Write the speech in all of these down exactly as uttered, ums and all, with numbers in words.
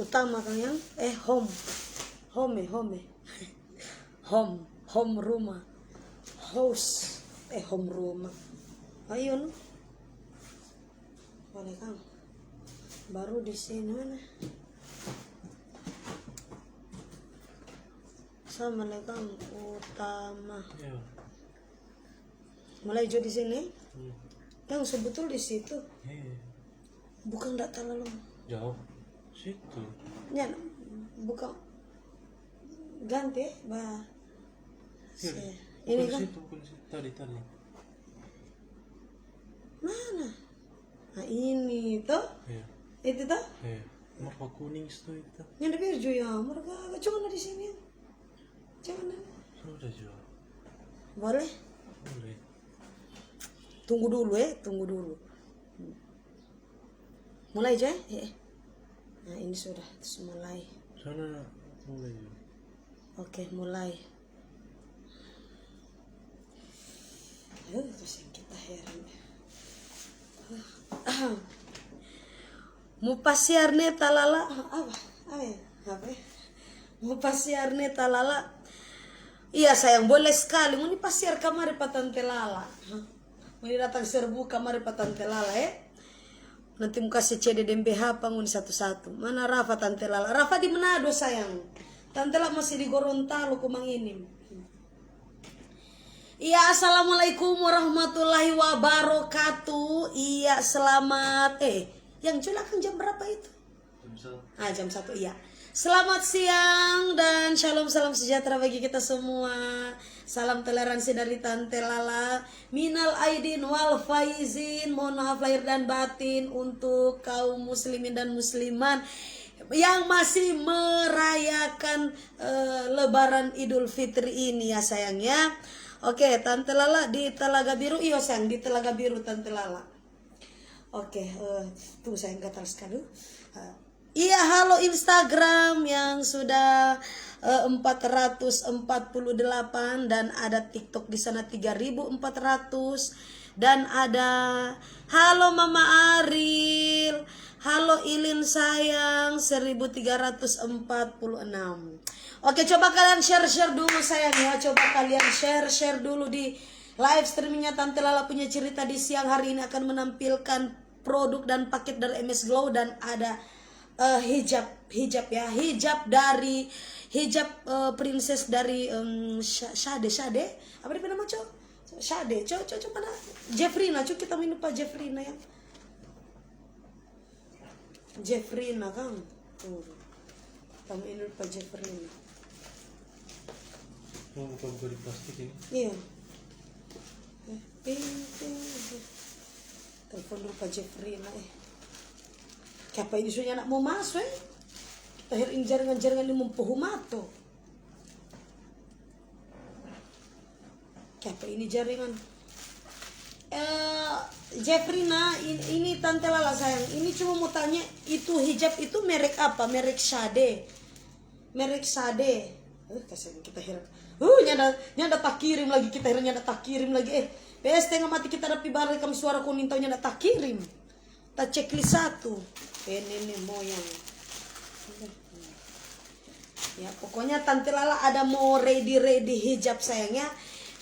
Utama kang yang, eh, home. Home, eh, home, eh. Home, home rumah. House, eh, home rumah. Ayo, no. Boleh, kang. Baru di sini mana? Sama, kang. Utama. Iya. Mulai jo di sini. Hmm. Yang sebetul di situ. Iya. Bukan, ndak talalu jauh. Situ. Ya, bukan. Ganti, ba. Iya. Se-, ini bukan kan? Situ, bukan situ. Tadi, tadi. Mana? Nah, ini toh. Iya. Itu toh. Iya. Merah kuning itu, itu. Yang di Berjo ya, mereka agak cuma di sini. Jangan. Sudah jo. Boleh? Boleh. Tunggu dulu, eh, tunggu dulu. Mulai jo, eh? Eh. Nah, ini sudah, terus mulai. Sana mulai jo. Oke, mulai. Aduh, pusing kita heran. Mo pasiar ne talala, apa? Apa ya? Apa ya? Mo pasiar ne talala. Iya, sayang, boleh skali. Ngoni pasiar kamari pa Tante Lala. Ngoni datang serbu kamari pa Tante Lala, eh. Nanti mo kase C D deng B H pa ngoni satu-satu. Mana Rafa, Tante Lala? Rafa di Manado, sayang. Tante Lala masih di Gorontalo, Komang ini. Iya, assalamualaikum warahmatullahi wabarakatuh. Iya, selamat. Eh, yang celakang jam berapa itu? Jam satu. Ah, jam satu, iya. Selamat siang dan shalom, salam sejahtera bagi kita semua. Salam toleransi dari Tante Lala. Minal aidin wal faizin. Mohon maaf lahir dan batin untuk kaum muslimin dan musliman yang masih merayakan, eh, Lebaran Idul Fitri ini ya, sayang, ya. Oke, Tante Lala di Telaga Biru. Iyo, sayang, di Telaga Biru, Tante Lala. Oke, eh, tunggu, sayang, gatal skali. Eh, iya, halo Instagram yang sudah, eh, empat ratus empat puluh delapan dan ada TikTok di sana tiga ribu empat ratus. Dan ada, halo Mama Aril, halo Ilin sayang, seribu tiga ratus empat puluh enam. Oke, coba kalian share-share dulu, sayang, ya. Coba kalian share-share dulu di live streamingnya Tante Lala punya cerita di siang hari ini akan menampilkan produk dan paket dari M S Glow dan ada, eh, hijab, hijab ya, hijab dari, hijab, eh, princess dari, em, Sha-, Shade, Shade, apa dia nama, Cok? Shade, Cok, Cok, Cok, mana? Jeffrina, Cok, kita minum pa Jeffrina ya. Jeffrina, kang. Tuh. Tamu ini pa Jeffrina. Oh, buka-buka di plastik ini? Iya. Eh, ping, ping, ping. Telepon dulu pa Jeffrina, eh. Kiapa ini sunya nak mau masuk, eh? Kita hearing jaringan-jaringan ini mempohu mato. Kiapa ini jaringan? Eh, Jeffrina, in-, ini Tante Lala sayang. Ini cuma mau tanya, itu hijab itu merek apa? Merek Shade. Merek Shade. Eh, kasihan kita heran. Uh, nyanda, nyanda takirim lagi, kita heran nyanda takirim lagi. Eh, P S tengah mati kita ada pi barekam suara kuning tau nyanda takirim. Ta checklist satu. Eh, nene moyang. Ya, pokoknya Tante Lala ada mo ready-ready hijab, sayang, ya.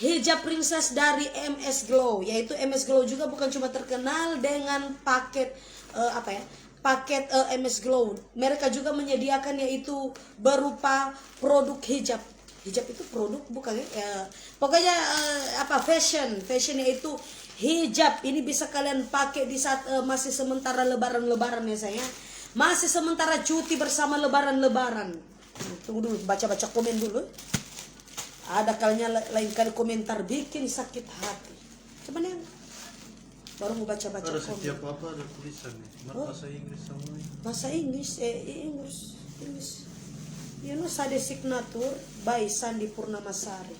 Hijab princess dari M S Glow, yaitu M S Glow juga bukan cuma terkenal dengan paket, eh, apa ya, paket, eh, M S Glow. Mereka juga menyediakan yaitu berupa produk hijab. Hijab itu produk bukan, ya? Ya, pokoknya, eh, apa, fashion, fashion yaitu hijab. Ini bisa kalian pakai di saat, eh, masih sementara lebaran-lebaran ya, sayang. Masih sementara cuti bersama lebaran-lebaran. Tunggu dulu, baca-baca komen dulu. Ada kalanya la-, lain kali komentar bikin sakit hati. Coba nih, baru mau baca-baca komen. Ada setiap apa ada tulisan nih. Mar-, oh, bahasa Inggris semua nih. Bahasa Inggris, eh, Inggris, Inggris. You know, Shade Signature by Sandi Purnamasari.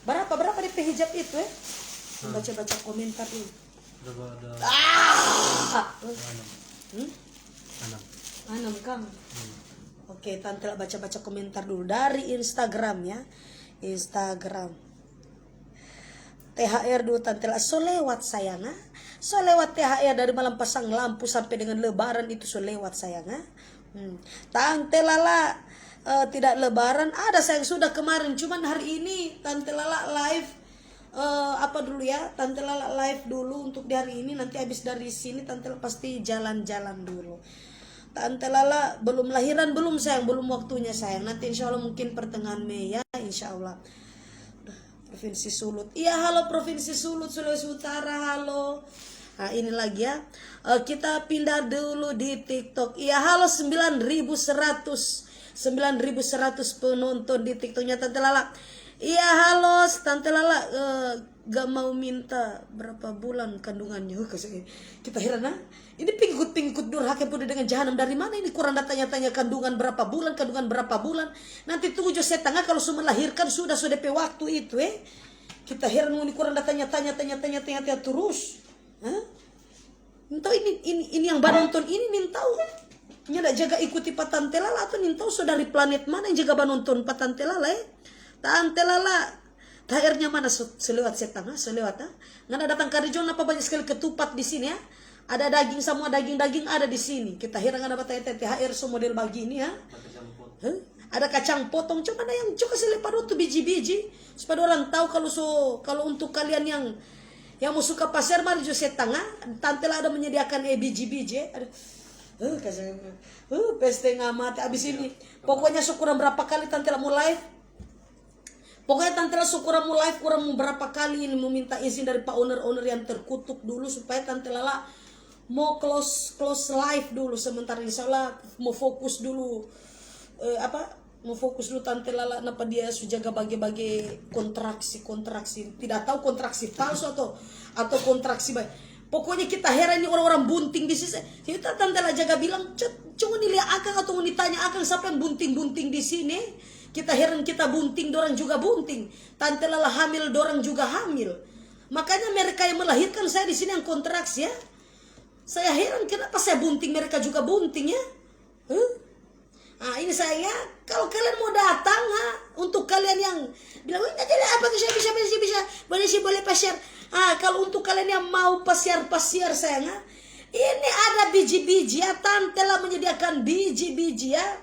Berapa, berapa D P hijab itu, eh? Hmm. Baca-baca komentar ini. Ada, ada. Ah! Enam. Hmm? Enam. Enam, kang. Hmm. Oke, Tante la baca-baca komentar dulu dari Instagram ya. Instagram. T H R dulu, Tante la. So lewat, sayang, ah. So lewat T H R, dari malam pasang lampu sampe dengan lebaran itu so lewat, sayang, ah. Hmm. Tante Lala, eh, tidak lebaran, ada sayang, sudah kemarin, cuman hari ini Tante Lala live, eh, apa dulu ya, Tante Lala live dulu untuk di hari ini, nanti habis dari sini Tante Lala pasti jalan-jalan dulu. Tante Lala belum lahiran, belum sayang, belum waktunya sayang, nanti insya Allah mungkin pertengahan Mei ya, insya Allah. Provinsi Sulut. Iya, halo Provinsi Sulut, Sulawesi Utara, halo. Nah, ini lagi ya. Eh, kita pindah dulu di TikTok. Iya, halo sembilan ribu seratus. Sembilan ribu seratus penonton di TikToknya Tante Lala. Iya, halo Tante Lala. Eh, gak mau minta berapa bulan kandungannya. Huh, kasih. Kita heran, ah. Ini pingkut-pingkut durhaka yang penuh dengan jahanam. Dari mana ini kurang datanya-tanya kandungan berapa bulan, kandungan berapa bulan? Nanti tunggu jo setengah kalau su melahirkan, sudah so depe waktu itu, eh. Kita heran ngoni kurang datanya-tanya, tanya-tanya, tanya-tanya terus. Hah? Nintau ini, ini, ini yang banonton ini nintau nyanda jaga ikuti pa Tante Lala atau nintau so dari planet mana yang jaga banonton pa Tante Lala, eh? Tante Lala, T H R-nya mana? Se-, selewat setang, ha? Selewat, ha? Ngana datang kari jo, napa banya skali ketupat di sini, ya? Ada daging, samua daging-daging ada di sini. Kita heran ada batanya T H R so model bagini, ya? Huh? Ada kacang potong, cuma ada yang jo kasi lepa dong tu biji-biji. Supaya orang tahu kalau so, kalau untuk kalian yang, yang mau suka pasiar, mari jo setang, ha? Tante Lala ada menyediakan, eh, biji-biji, eh. Aduh. Huh, kasih, huh, pe stengah mati abis ini. Pokoknya so kurang berapa kali Tante Lala mulai, Pokoknya Tante Lala so kurang mo live, kurang mo berapa kali ini mo minta izin dari pa owner-owner yang terkutuk dulu supaya Tante Lala mo close, close live dulu sementara. Insya Allah mo fokus dulu, eh, apa, mo fokus dulu Tante Lala, napa dia su jaga bage-bage kontraksi, kontraksi. Tidak tahu kontraksi palsu atau, atau kontraksi bae. Pokoknya kita heran ini orang-orang bunting di sini. Jadi Tante Lala jaga bilang, "Cuma ngoni lia akang atau ngoni tanya akang sapa yang bunting-bunting di sini?" Kita heran kita bunting, dorang juga bunting. Tante Lala hamil, dorang juga hamil. Makanya mereka yang melahirkan, saya di sini yang kontraksi, ya. Saya heran kenapa saya bunting, mereka juga bunting, ya. Huh? Ah, ini saya, ya, kalau kalian mau datang, ha, untuk kalian yang bilang, "Wih, jadi apa bisa, bisa, bisa, bisa, boleh sih, boleh pasiar." Ah, kalau untuk kalian yang mau pasiar, pasiar, sayang, ha, ini ada biji-biji, ya, Tante Lala menyediakan biji-biji, ya.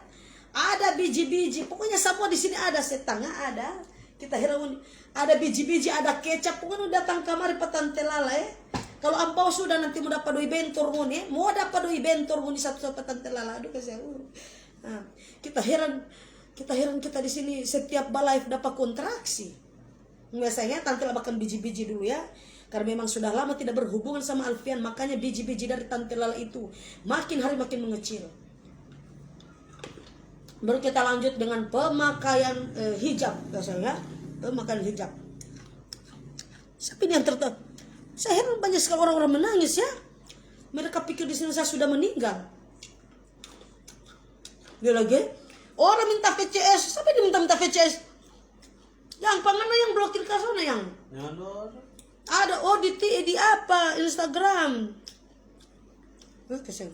Ada biji-biji, pokoknya samua di sini ada, setangah ada. Kita heran, ada biji-biji, ada kecap, pokoknya datang kamari pa Tante Lala, eh. Kalau ampau sudah nanti mo dapa doi bentor ngoni, eh. Mo dapa doi bentor ngoni satu-satu pa Tante Lala, aduh kasihan. Uh. Nah, kita heran, kita heran kita di sini setiap ba live dapa kontraksi. Biasanya Tante Lala makan biji-biji dulu ya. Karena memang sudah lama tidak berhubungan sama Alfian, makanya biji-biji dari Tante Lala itu makin hari makin mengecil. Baru kita lanjut dengan pemakaian, eh, hijab, biasanya pemakaian hijab. Siapa ini yang tertawa? Saya heran banyak sekali orang-orang menangis ya. Mereka pikir di sini saya sudah meninggal. Dia lagi, orang minta V C S, siapa yang minta-minta V C S? Yang pangana yang blokir ka sana yang. Ada, oh, di ti-, di apa? Instagram. Eh, kasihan.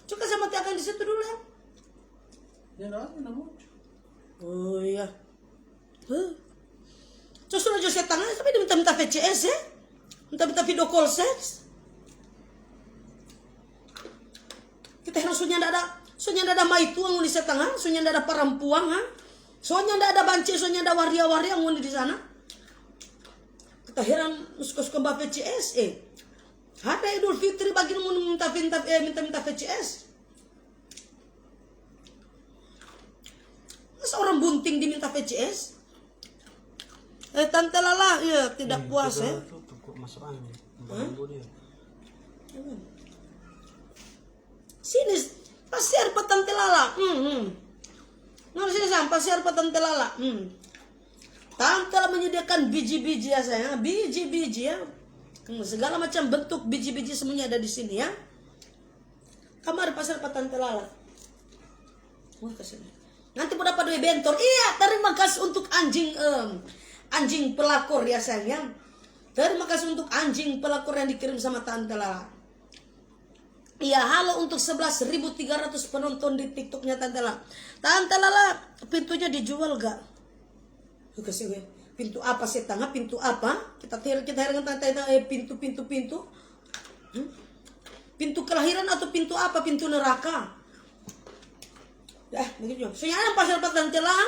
Coba saya mati akang di situ dulu ya. Oh iya. Huh? Terus sudah jo setangah, tapi dia minta-minta V C S ya? Minta-minta video call sex. Kita heran, so nyanda ada, so nyanda ada maitua ngoni setangah, so nyanda ada parampuang, ha? So nyanda ada banci, so nyanda waria-waria ngoni di sana. Kita heran, suka-suka ba V C S, eh. Ada Idul Fitri bagi ngoni minta-minta, eh, minta-minta V C S. Masa orang bunting diminta V C S? Eh, Tante Lala, iya, tidak puas, eh. Masuk angin. Hah? Sini, pasiar pa Tante Lala. Hmm, hmm. Mari sini, sang, pasiar pa Tante Lala. Hmm. Tante Lala menyediakan biji-biji ya, sayang. Biji-biji ya. Hmm, segala macam bentuk biji-biji semuanya ada di sini ya. Kamari pasiar pa Tante Lala. Wah, kasihan. Nanti mo dapa doi bentor. Iya, terima kasih untuk anjing, em, anjing pelakor ya, sayang ya. Terima kasih untuk anjing pelakor yang dikirim sama Tante Lala. Iya, halo untuk sebelas ribu tiga ratus penonton di TikToknya Tante Lala. Tante Lala, pintunya dijual gak? Kasih gue. Pintu apa setangah? Pintu apa? Kita ter-, kita heran tanya, eh, pintu, pintu, pintu. Hmm? Pintu kelahiran atau pintu apa? Pintu neraka. Dah, begitu. So nyanda ada pasiar pa Tante Lala.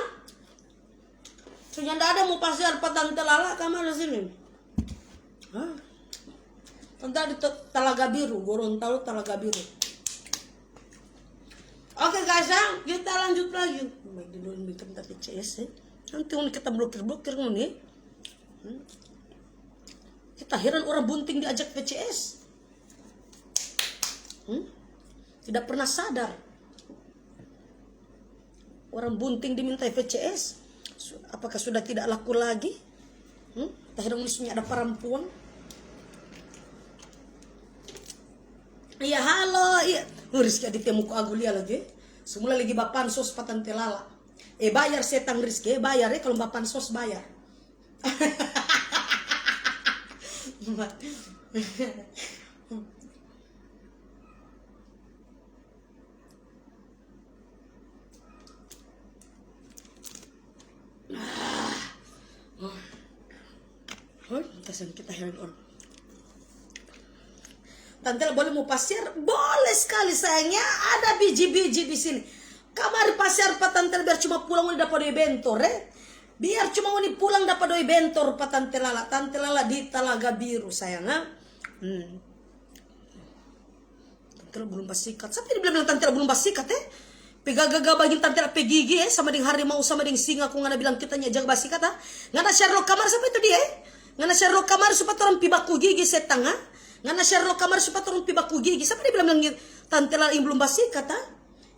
So nyanda ada mo pasiar pa Tante Lala, kamar di sini. Hah? Tante di Te-, Talaga Biru, Gorontalo Talaga Biru. Oke guys ya, kita lanjut lagi. Baik, dulu bikin tapi C S ya. Nanti kita blokir-blokir ngoni. Hmm. Kita heran orang bunting diajak P C S. Hmm? Tidak pernah sadar. Orang bunting diminta P C S. Su-, apakah sudah tidak laku lagi? Hmm? Kita heran ngoni ada parampuang. Iya, halo, iya. Oh, Rizky Aditya muka aku lia lagi. Semula lagi bapansos pa Tante Lala. Eh, bayar setang Rizky, eh, bayar ya, kalau bapansos bayar. Ah. Oh. Hoi, kasihan kita heran orang. Tante Lala boleh mo pasiar? Boleh sekali sayangnya, ada biji-biji di sini. Kamari pasiar pa Tante Lala biar cuma pulang ngoni dapa doi bentor, eh. Biar cuma ngoni pulang dapa doi bentor pa Tante Lala. Tante Lala di Talaga Biru sayang, ha? Hmm. Tante Lala belum basikat. Sapa yang bilang Tante Lala belum basikat, eh? Pe gaga-gaga bagini Tante Lala pe gigi, eh, sama deng harimau, sama deng singa, kong ngana bilang kita nya jaga basikat, ah? Ngana Sherlock kamari sapa itu dia, eh? Ngana Sherlock kamari supaya torang pi baku gigi setang, ah? Ngana Sherlock kamari supaya torang pi baku gigi. Sapa dia bilang, bilang Tante Lala yang belum basikat, ah?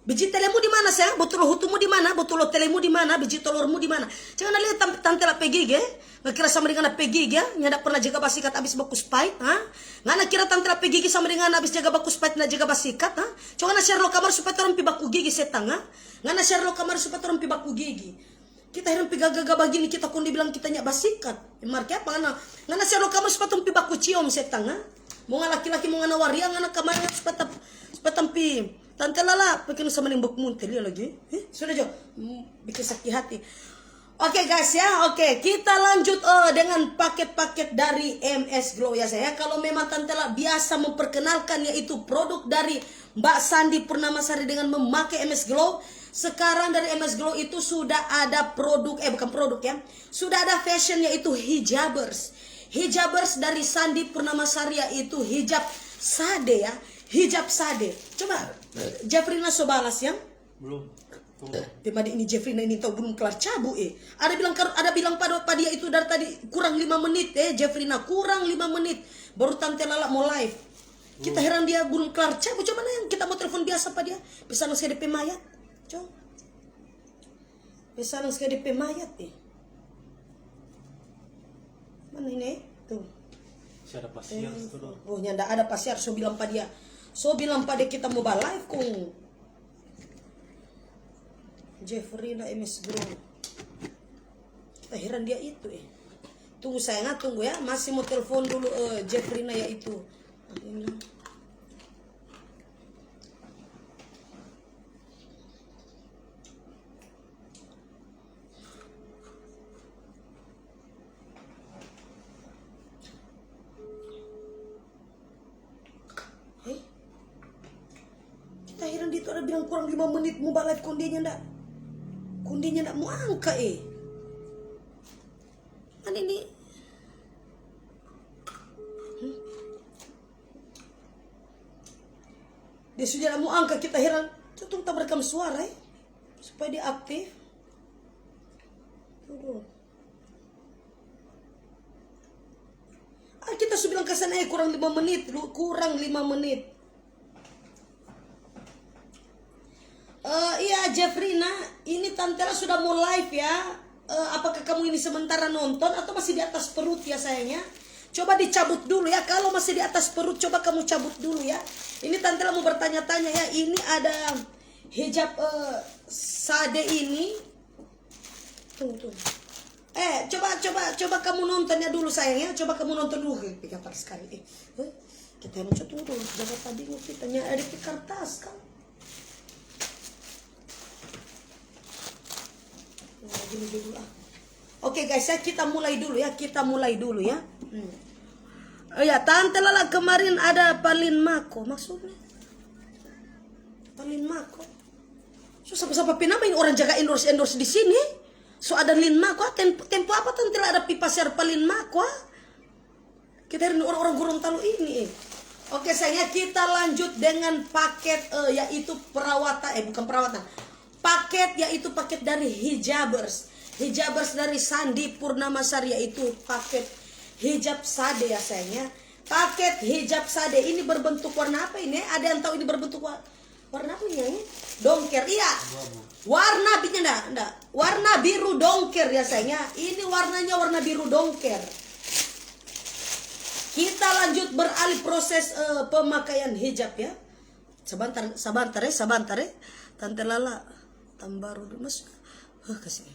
Biji telemu di mana, sayang? Botolo hutumu di mana? Botolo telemu di mana? Biji tolormu di mana? Jangan lia tam-, Tante Lala pe gigi, eh? Ngana kira sama deng ngana pe gigi, ya? Nyanda pernah jaga basikat abis baku spait, ha? Ngana kira Tante Lala pe gigi sama deng ngana abis jaga baku spait, nda jaga basikat, ha? Coba ngana Sherlock kamari supaya torang pi baku gigi setang, ha? Ngana Sherlock kamari supaya torang pi baku gigi. Kita heran pi gaga-gaga bagini, kita kong dibilang kita nya basikat. Mar kiapa ngana? Ngana Sherlock kamari supaya torang pi baku ciom setang, ha? Mo ngana laki-laki, mo ngana waria, ngana kamari ngana supaya tap-, supaya tampi. Tante Lala, bikin sama deng bok munte, lia lagi. Eh, sudah jo. Hmm, bikin sakit hati. Oke guys ya, oke, kita lanjut, eh, dengan paket-paket dari M S Glow ya saya. Kalau memang Tante Lala biasa memperkenalkan yaitu produk dari Mbak Sandi Purnamasari dengan memakai M S Glow, sekarang dari M S Glow itu sudah ada produk, eh, bukan produk ya, sudah ada fashion yaitu hijabers. Hijabers dari Sandi Purnamasari yaitu hijab sade ya, hijab sade. Coba Jeffrina so balas ya. Belum. Tunggu. Pe madi ini Jeffrina ini tau belum kelar cabu, eh. Ada bilang kar-, ada bilang pa, pa dia itu dari tadi kurang lima menit, eh, Jeffrina, kurang lima menit. Baru Tante Lala mo live. Kita heran dia belum kelar cabu. Coba nanya, kita mo telepon biasa pa dia. Pe sana se de pe mayat. Coba. Pe sana se de pe mayat, eh. Mana ini? Tuh. Si ada pasiar Eh, tuh, dong. Oh, nyanda ada pasiar. So bilang pa dia. So bilang pa dia kita mo ba live kong. Jeffrina M S Glow. Kita heran dia itu, eh. Tunggu sayang, ah, tunggu ya. Masih mo telepon dulu, eh, Jeffrina ya itu. Ini. Eh? Kita heran dia tu ada bilang kurang lima menit mo ba live, kong dia nyanda. Kong dia nyanda mo angka, eh. Mana ini? Hmm? Dia sudah mo angka, kita heran. Tutung tabarekam suara, eh. Supaya dia aktif. Aduh. Ah, kita su bilang ka sana, eh, kurang lima menit, lu, kurang lima menit. Eh, iya, Jeffrina, ini Tante Lala sudah mau live ya. Eh, apakah kamu ini sementara nonton atau masih di atas perut ya, sayangnya? Coba dicabut dulu ya. Kalau masih di atas perut, coba kamu cabut dulu ya. Ini Tante Lala mau bertanya-tanya ya. Ini ada hijab, eh, sade ini. Tunggu, tunggu. Eh, coba, coba, coba kamu nonton ya dulu, sayang, ya. Coba kamu nonton dulu. Eh, gatal sekali. Eh, eh, kita yang tunggu dulu. Jangan tadi kita nya ada di kertas, kan. Nah, gini dulu, ah. Oke, guys, ya, kita mulai dulu, ya. Kita mulai dulu, ya. Hmm. Oh, ya, Tante Lala kemarin ada palin mako. Maksudnya? Palin mako. Sapa-sapa pe nama ini orang jaga endorse-endorse di sini? So ada Lin Makwa, tem-, tempo apa tong tidak ada pi pasiar pa Lin Makwa? Kita ini orang-orang Gorontalo ini, eh. Oke, sayangnya kita lanjut dengan paket, eh, yaitu perawatan, eh, bukan perawatan. Paket, yaitu paket dari Hijabers. Hijabers dari Sandi Purnamasari, yaitu paket hijab sade ya, sayangnya. Paket hijab sade ini berbentuk warna apa ini? Ada yang tahu ini berbentuk wa-, warna apa ini, ya? Dongker, iya. Warna binya nda, nda. Warna biru dongker ya, sayangnya. Ini warnanya warna biru dongker. Kita lanjut beralih proses, eh, pemakaian hijab ya. Sabantar, sabantar, eh, sabantar, eh. Tante Lala, tambaru dulu, Mas. Hah, kasih.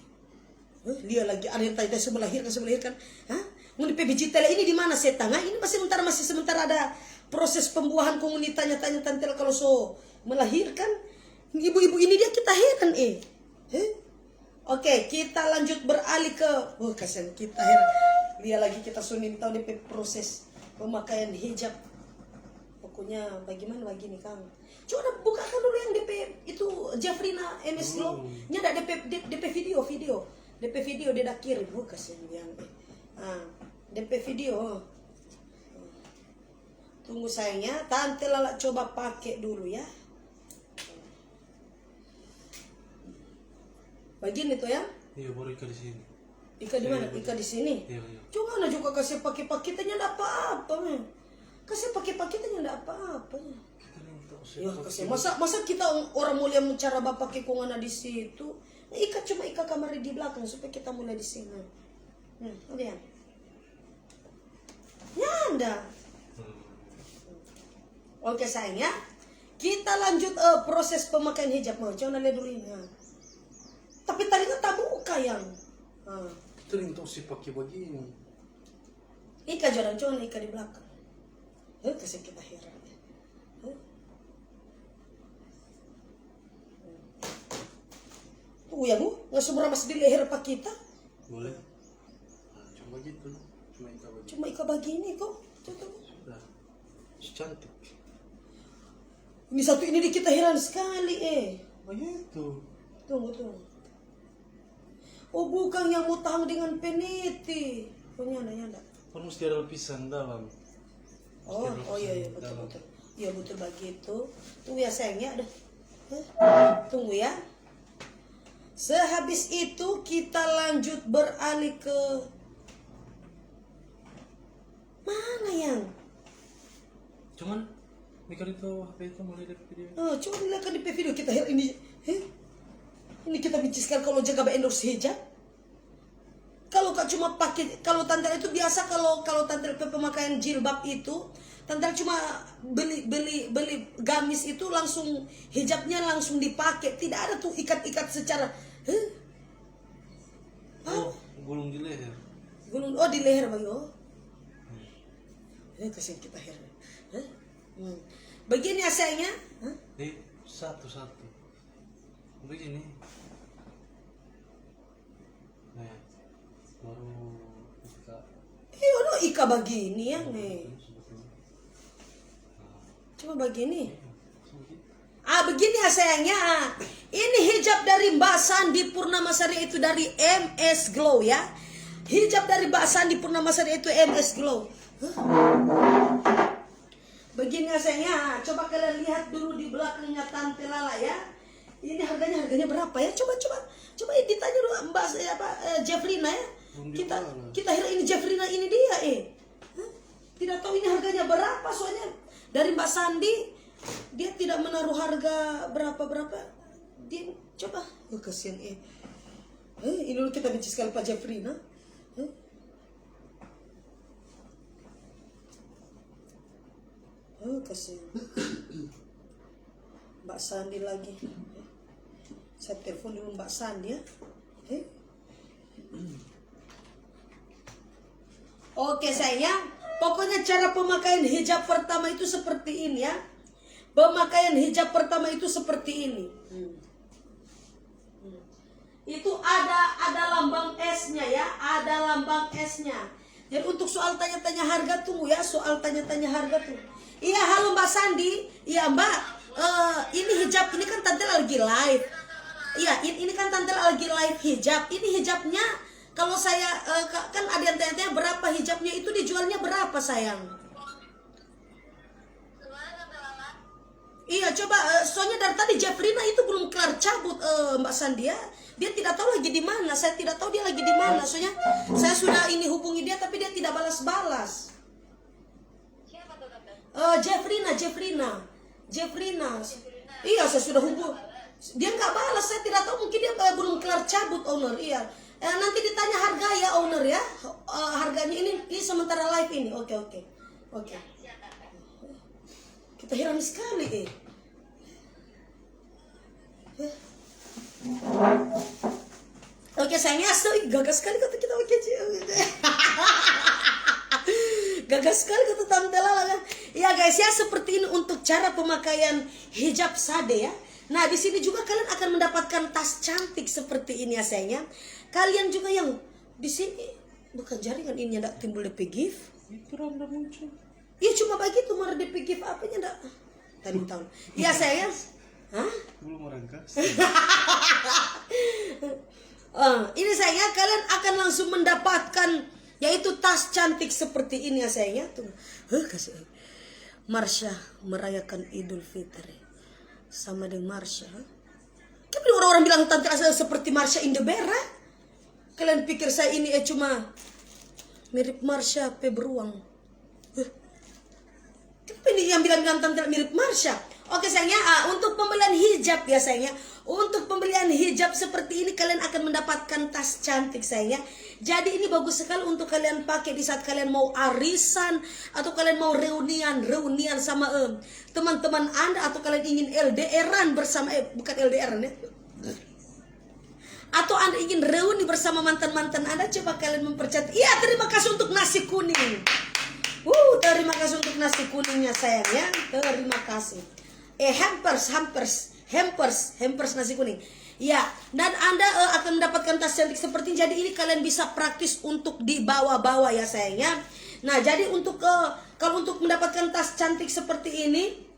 Eh, lia lagi, ada yang tanya, "So melahirkan, so melahirkan." Hah? Ngoni pe biji tele ini di mana, setang? Ah, ini masih sementara, masih sementara ada proses pembuahan, kong ngoni tanya-tanya tante kalau so melahirkan. Ibu-ibu ini dia kita heran, eh. Hah? Oke, kita lanjut beralih ke, oh, kasihan kita heran. Lia lagi kita so nini tau depe proses pemakaian hijab. Pokoknya bagaimana begini, Kang. Coba bukakan dulu yang depe itu Jeffrina M S Glow. Hmm. Nya ada depe, de-, depe video, video. Depe video dia ada kirim. Oh, kasihan yang, eh. Ah, depe video. Tunggu sayangnya, tante Lala coba pake dulu ya. Begini tuh ya. Iya, baru ika di sini. Ika di mana? Iya, ika di sini. Iya, iya. Cuma na juga kasih pake-pake tanya ndak apa-apa, men. Kasih pake-pake tanya ndak apa-apa, men. Kita ni untuk. Ya, kasih. Masa, masa kita orang mulia mau cara bapake kong ana di situ? Ika cuma ika kamari di belakang supaya kita mulai di sini. Hmm, oke ya. Nyanda. Oke, sayang, ya. Kita lanjut, eh, proses pemakaian hijab. Mau coba lihat dulu ini. Nah. Tapi tadi kan tabuka yang. Nah. Itu yang tong si pake begini. Ika jorang, coba ika di belakang. Eh, kasih kita heran. Eh. Tuh, ya, Bu, nggak semua masih di leher pa kita. Boleh. Nah, cuma gitu. Cuma ika begini. Cuma ika begini kok. Tuh, tuh. Sudah. Cantik. Ini satu ini di kita heran sekali, eh. Begitu. Tunggu, tunggu. Oh, bukan yang mau tahang dengan peniti. Oh, nyanda, nyanda. Kan mesti ada lapisan dalam. Oh, oh, iya, iya, betul, betul. Iya, betul begitu. Tunggu ya, sayang, ya. Aduh. Eh, tunggu ya. Sehabis itu kita lanjut beralih ke mana, yang? Cuman, mikir itu H P itu mulai dari video. Oh, coba dilihat kan di video kita heran ini. Heh? Ini kita benci sekali kalau jaga ba-endorse hijab. Kalau kak cuma pakai, kalau tante itu biasa, kalau, kalau tante pe-, pemakaian jilbab itu, tante cuma beli, beli, beli gamis itu langsung, hijabnya langsung dipakai, tidak ada tuh ikat-ikat secara, heh? Hah? Oh, gulung di leher. Gulung, oh, di leher, Bang, oh. Hmm. Eh, kasihan kita heran. Hah? Hmm. Begini asanya, hah? Di satu-satu. Begini. Nah, baru kita. Iya, no, ika begini ya, nih. Cuma begini. Ah, begini ya, sayangnya. Ah. Ini hijab dari Mbak Sandi Purnamasari, itu dari M S Glow, ya. Hijab dari Mbak Sandi Purnamasari itu M S Glow. Hah? Begini ya, sayangnya. Ah, coba kalian lihat dulu di belakangnya Tante Lala, ya. Ini harganya, harganya berapa, ya? Coba, coba, coba ditanya dulu Mbak, eh, apa, eh, Jeffrina, ya. Kita, kita heran ini Jeffrina ini dia, eh. Hah? Tidak tahu ini harganya berapa, soalnya dari Mbak Sandi, dia tidak menaruh harga berapa-berapa. Dia coba, oh, kasihan, eh. Eh, ini dulu kita benci sekali pa Jeffrina. Eh? Oh, kasihan. Mbak Sandi lagi. Saya telepon dulu Mbak Sandi, ya. Eh? Oke, sayang. Pokoknya cara pemakaian hijab pertama itu seperti ini, ya. Pemakaian hijab pertama itu seperti ini. Hmm. Hmm. Itu ada, ada lambang S-nya, ya, ada lambang S-nya. Jadi untuk soal tanya-tanya harga, tunggu ya, soal tanya-tanya harga tuh. Iya, halo Mbak Sandi. Iya, Mbak. Eh, ini hijab, ini kan tante lagi live. Iya, in-, ini kan tante lagi live hijab. Ini hijabnya, kalau saya, eh, ka-, kan ada yang tanya-tanya berapa hijabnya itu, dijualnya berapa, sayang? Iya, coba, eh, soalnya dari tadi Jeffrina itu belum kelar cabut, eh, Mbak Sandia. Dia tidak tahu lagi di mana. Saya tidak tahu dia lagi di mana. Soalnya saya sudah ini hubungi dia, tapi dia tidak balas-balas. Eh, Jeffrina, Jeffrina, Jeffrina. Iya, saya sudah hubung. Dia nggak balas, saya tidak tahu, mungkin dia, eh, belum kelar cabut, owner. Iya. Eh, nanti ditanya harga ya, owner ya. Eh, harganya ini, ini sementara live ini. Oke, oke. Oke. Kita heran sekali, eh. Oke, sayangnya, so, ih, gagah sekali kata kita pakai ci-, gagah sekali kata tante Lala, kan? Ya, guys, ya, seperti ini untuk cara pemakaian hijab sade, ya. Nah, di sini juga kalian akan mendapatkan tas cantik seperti ini, ya, sayangnya. Kalian juga yang di sini, bukan jaringan ini, ndak timbul depe gift. Itu ronda muncul. Iya, cuma bagitu, mar depe gift apanya ndak? Tadi tahu. Iya, sayang. Hah? Belum orang kasih. Eh, ini, sayangnya, kalian akan langsung mendapatkan, yaitu tas cantik seperti ini, ya, sayangnya. Tuh. Heh, kasih. Marsha merayakan Idul Fitri sama dengan Marsha. Tapi orang-orang bilang tante Asa seperti Marsha Indebera. Kalian pikir saya ini, eh, cuma mirip Marsha pe beruang? Heh. Kenapa ini yang bilang-bilang tante mirip Marsha? Oke, sayangnya, ah, untuk pembelian hijab, ya, sayangnya. Untuk pembelian hijab seperti ini, kalian akan mendapatkan tas cantik, sayangnya. Jadi, ini bagus sekali untuk kalian pakai di saat kalian mau arisan atau kalian mau reunian, reunian sama, em, teman-teman Anda, atau kalian ingin L D R-an bersama, eh, bukan L D R-an, ya. Atau Anda ingin reuni bersama mantan-mantan Anda, coba kalian mempercantik. Iya, terima kasih untuk nasi kuning. Uh, terima kasih untuk nasi kuningnya, sayang, ya. Terima kasih. Eh, hampers, hampers, hampers, hampers nasi kuning. Ya, dan Anda, eh, akan mendapatkan tas cantik seperti ini. Jadi, ini kalian bisa praktis untuk dibawa-bawa, ya, sayang, ya. Nah, jadi untuk, eh, kalau untuk mendapatkan tas cantik seperti ini,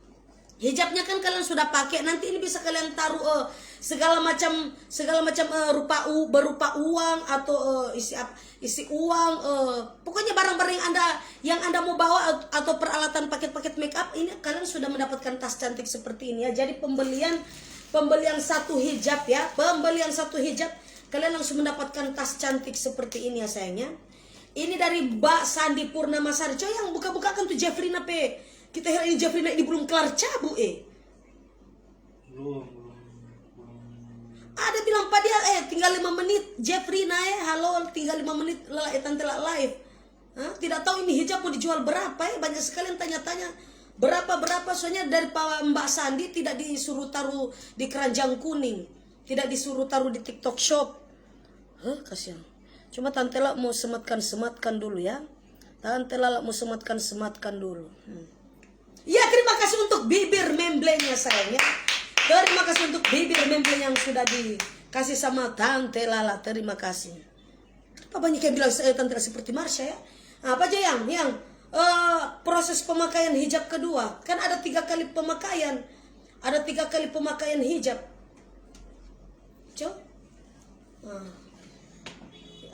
hijabnya kan kalian sudah pakai, nanti ini bisa kalian taruh, eh, segala macam, segala macam, eh, rupa u-, berupa uang atau, eh, isi ap-, isi uang, eh, pokoknya barang-barang yang Anda, yang Anda mau bawa at-, atau peralatan paket-paket make up, ini kalian sudah mendapatkan tas cantik seperti ini, ya. Jadi pembelian, pembelian satu hijab, ya, pembelian satu hijab, kalian langsung mendapatkan tas cantik seperti ini, ya, sayangnya. Ini dari Mbak Sandi Purnama Sari. Coy, yang buka-bukakan tuh Jeffrina pe. Kita heran ini Jeffrina ini belum kelar cabu, eh. Belum, belum, belum. Ada bilang pa dia, eh, tinggal lima menit, Jeffrina, eh, halo, tinggal lima menit, la, eh, tante la live. Hah? Tidak tahu ini hijab mau dijual berapa, eh. Banyak sekali yang tanya-tanya. Berapa, berapa, soalnya dari pa Mbak Sandi tidak disuruh taruh di keranjang kuning. Tidak disuruh taruh di TikTok Shop. Heh, kasihan. Cuma tante la mau sematkan-sematkan dulu, ya. Tante la la mau sematkan-sematkan dulu. Hmm. Iya, terima kasih untuk bibir memblenya, sayang, ya. Terima kasih untuk bibir memble yang sudah dikasih sama tante Lala. Terima kasih. Kenapa banyak yang bilang saya tante seperti Marsha, ya? Apa aja yang, yang, eh, proses pemakaian hijab kedua? Kan ada tiga kali pemakaian. Ada tiga kali pemakaian hijab. Co? Nah,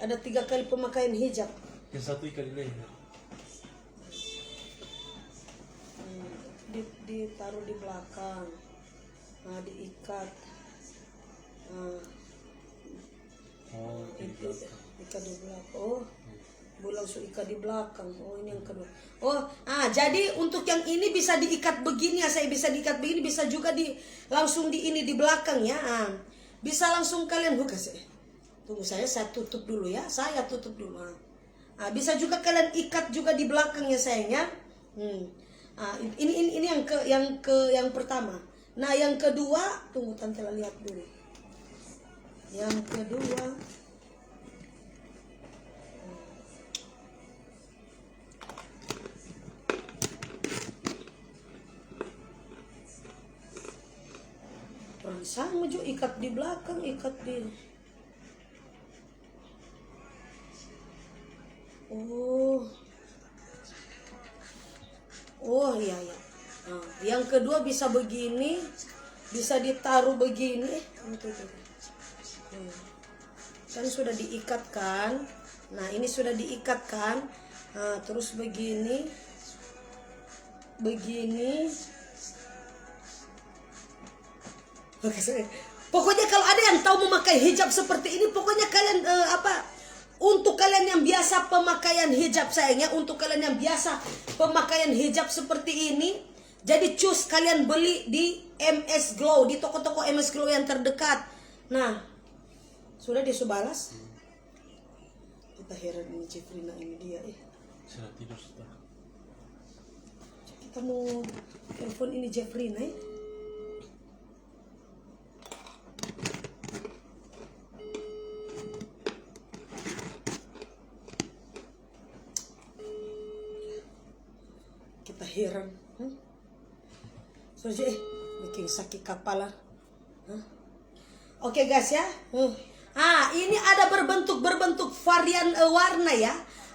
ada tiga kali pemakaian hijab. Yang satu ikat di leher. Hmm, di, ditaruh di belakang. Nah, diikat. Nah, oh, ikat di belakang. Oh, bu langsung ikat di belakang. Oh, ini yang kedua. Oh, ah, jadi untuk yang ini bisa diikat begini ya, saya bisa diikat begini, bisa juga di, langsung di ini di belakang ya. Ah, bisa langsung kalian buka sih. Tunggu saya, saya tutup dulu ya. Saya tutup dulu. Ah. Ah, bisa juga kalian ikat juga di belakang ya, sayang ya. Hmm. Ah, in-, ini, ini, ini yang ke, yang ke, yang pertama. Nah, yang kedua, tunggu tante la lihat dulu. Yang kedua, ah, sama juga ikat di belakang, ikat di Oh. Oh, iya, iya. Nah, yang kedua bisa begini, bisa ditaruh begini. Eh, itu, itu, itu. Kan sudah diikat kan? Nah, ini sudah diikat kan? Nah, terus begini, begini. Oke, saya, pokoknya kalau ada yang tahu memakai hijab seperti ini, pokoknya kalian, eh, apa, untuk kalian yang biasa pemakaian hijab, sayang, ya, untuk kalian yang biasa pemakaian hijab seperti ini, jadi cus kalian beli di M S Glow, di toko-toko M S Glow yang terdekat. Nah, sudah dia su balas. Kita heran ini Jeffrina ini dia, eh. Sudah tidur sudah. Kita mau telepon ini Jeffrina, eh. Kita heran, hmm? Sudah, eh, bikin sakit kapala. Hah? Oke, guys, ya. Hmm. Ah, ini ada berbentuk-berbentuk varian, eh, warna, ya.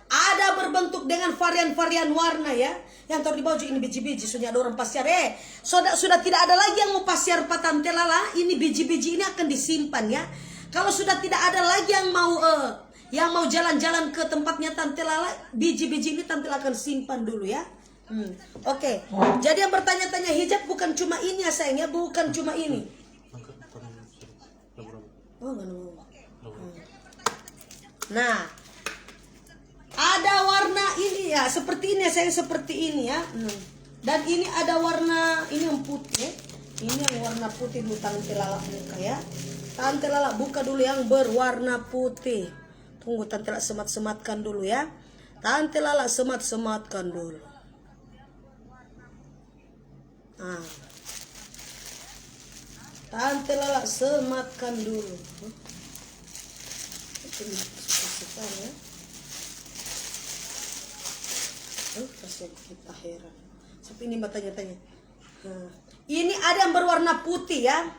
Ada berbentuk dengan varian-varian warna, ya. Yang taru di baju ini biji-biji, sunya ada orang pasiar. Eh, sudah, sudah tidak ada lagi yang mau pasiar pa Tante Lala, ini biji-biji ini akan disimpan, ya. Kalau sudah tidak ada lagi yang mau, eh, yang mau jalan-jalan ke tempatnya Tante Lala, biji-biji ini Tante Lala akan simpan dulu, ya. Hmm. Oke. Jadi yang bertanya-tanya hijab bukan cuma ini ya, sayang, ya, bukan cuma ini. Oh, nggak nemu. Hmm. Nah, ada warna ini ya, seperti ini ya, sayang, seperti ini ya. Hmm. Dan ini ada warna, ini yang putih. Ini yang warna putih dulu, Tante Lala buka ya. Tante Lala buka dulu yang berwarna putih. Tunggu, Tante Lala semat-sematkan dulu ya. Tante Lala semat-sematkan dulu. Ah. Tante Lala sematkan dulu. Ini suka-suka ya. Oh, kasihan kita heran. Sampai ini bertanya-tanya. Nah, ini ada yang berwarna putih ya.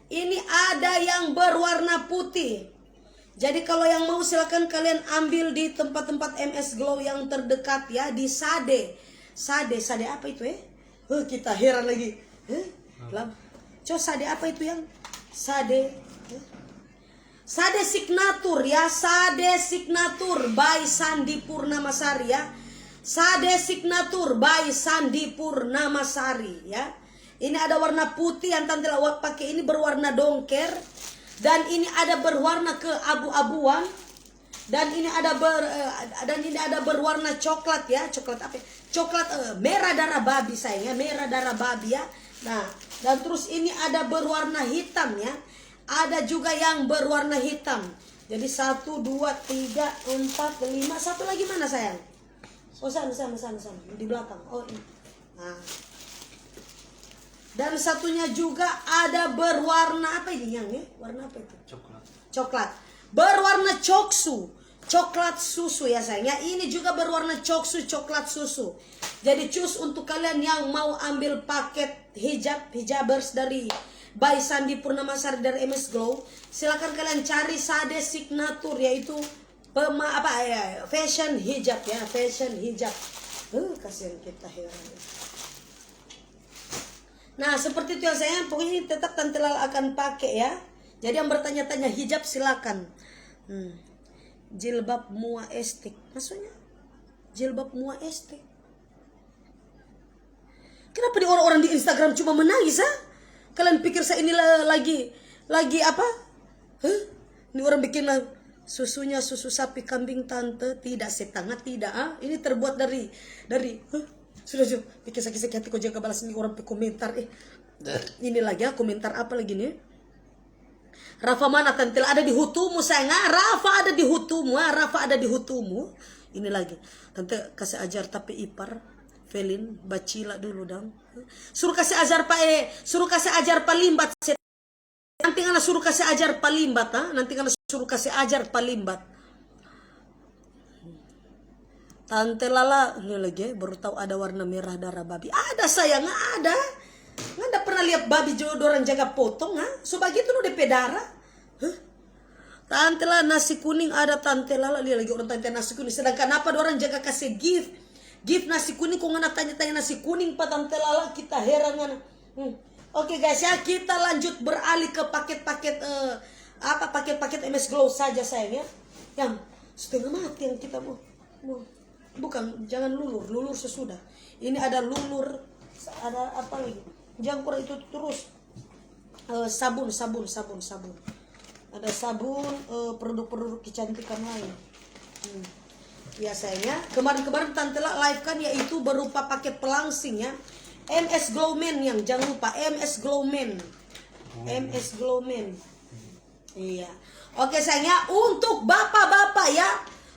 Ini ada yang berwarna putih. Jadi kalau yang mau silakan kalian ambil di tempat-tempat M S Glow yang terdekat ya, di Sade. Sade, Sade apa itu eh? Huh, kita heran lagi. Huh? Lam. Co Sade apa itu yang? Sade. Huh? Sade Signature ya, Sade Signature by Sandi Purnamasari ya. Sade Signature by Sandi Purnamasari ya. Ini ada warna putih yang Tante Lala pake ini berwarna dongker. Dan ini ada berwarna keabu-abuan. Dan ini ada ber, eh, dan ini ada berwarna coklat ya, coklat apa? Ya? Coklat, eh, merah darah babi sayang ya, merah darah babi ya. Nah, dan terus ini ada berwarna hitam ya. Ada juga yang berwarna hitam. Jadi satu, dua, tiga, empat, lima. Satu lagi mana sayang? Oh, sana, sana, sana, sana. Di belakang. Oh, ini. Nah. Dan satunya juga ada berwarna apa ini yang, eh? Warna apa itu? Coklat. Coklat. Berwarna coksu. Coklat susu ya sayang. Ya, ini juga berwarna coksu, coklat susu. Jadi cus untuk kalian yang mau ambil paket hijab, hijabers dari by Sandi Purnamasari dari M S Glow, silakan kalian cari Sade Signature, yaitu pema, apa ya, fashion hijab ya, fashion hijab. Uh, kasihan kita heran. Nah, seperti itu ya sayang, pokoknya ini tetap Tante Lala akan pakai ya. Jadi yang bertanya-tanya hijab silakan. Hmm. Jilbab mua estik. Maksudnya? Jilbab mua estik. Kenapa di orang-orang di Instagram cuma menangis, ha? Kalian pikir saya ini la-, lagi, lagi apa? Huh? Ini orang bikin la-, susunya susu sapi kambing tante, tidak setengah, tidak, ah. Ini terbuat dari, dari, huh? Sudah, sudah. Bikin sakit-sakit hati kau jaga balas ini orang pe komentar, eh. Ini lagi, ah, komentar apa lagi nih? Rafa mana, Tante Lala? Ada di hutumu, sayang, ah. Rafa ada di hutumu, ah. Rafa ada di hutumu. Ini lagi. Tante kasih ajar tapi ipar, Felin, bacila dulu dang. Suruh kasih ajar pa, eh, suruh kasih ajar pa Limbat. Nanti ngana suruh kasih ajar pa Limbat, ah. Nanti ngana suruh kasih ajar pa Limbat. Tante Lala, ini lagi, eh, baru tahu ada warna merah darah babi. Ada, sayang, ada. Ngana pernah lihat babi jo dorang jaga potong, ha? So bagitu no depe darah. Huh? Tante Lala, nasi kuning ada, Tante Lala, lia lagi orang tanya nasi kuning. Sedangkan apa dorang jaga kase gift? Gift nasi kuning, kong ngana tanya-tanya nasi kuning pa Tante Lala, kita heran ngana. Hmm. Oke guys ya, kita lanjut beralih ke paket-paket, eh, apa, paket-paket M S Glow saja, sayang, ya. Yang setengah mati yang kita mau. Mau. Bukan, jangan lulur, lulur sesudah. Ini ada lulur, ada apa lagi? Jangan kurang itu terus. Eh, sabun, sabun, sabun, sabun. Ada sabun, eh, produk-produk kecantikan lain. Hmm. Ya, sayang, ya. Kemarin-kemarin Tante La live kan, yaitu berupa paket pelangsing, ya. M S Glow Men yang jangan lupa, M S Glow Men. M S Glow Men. Iya. Oke, sayang, ya, untuk bapak-bapak, ya,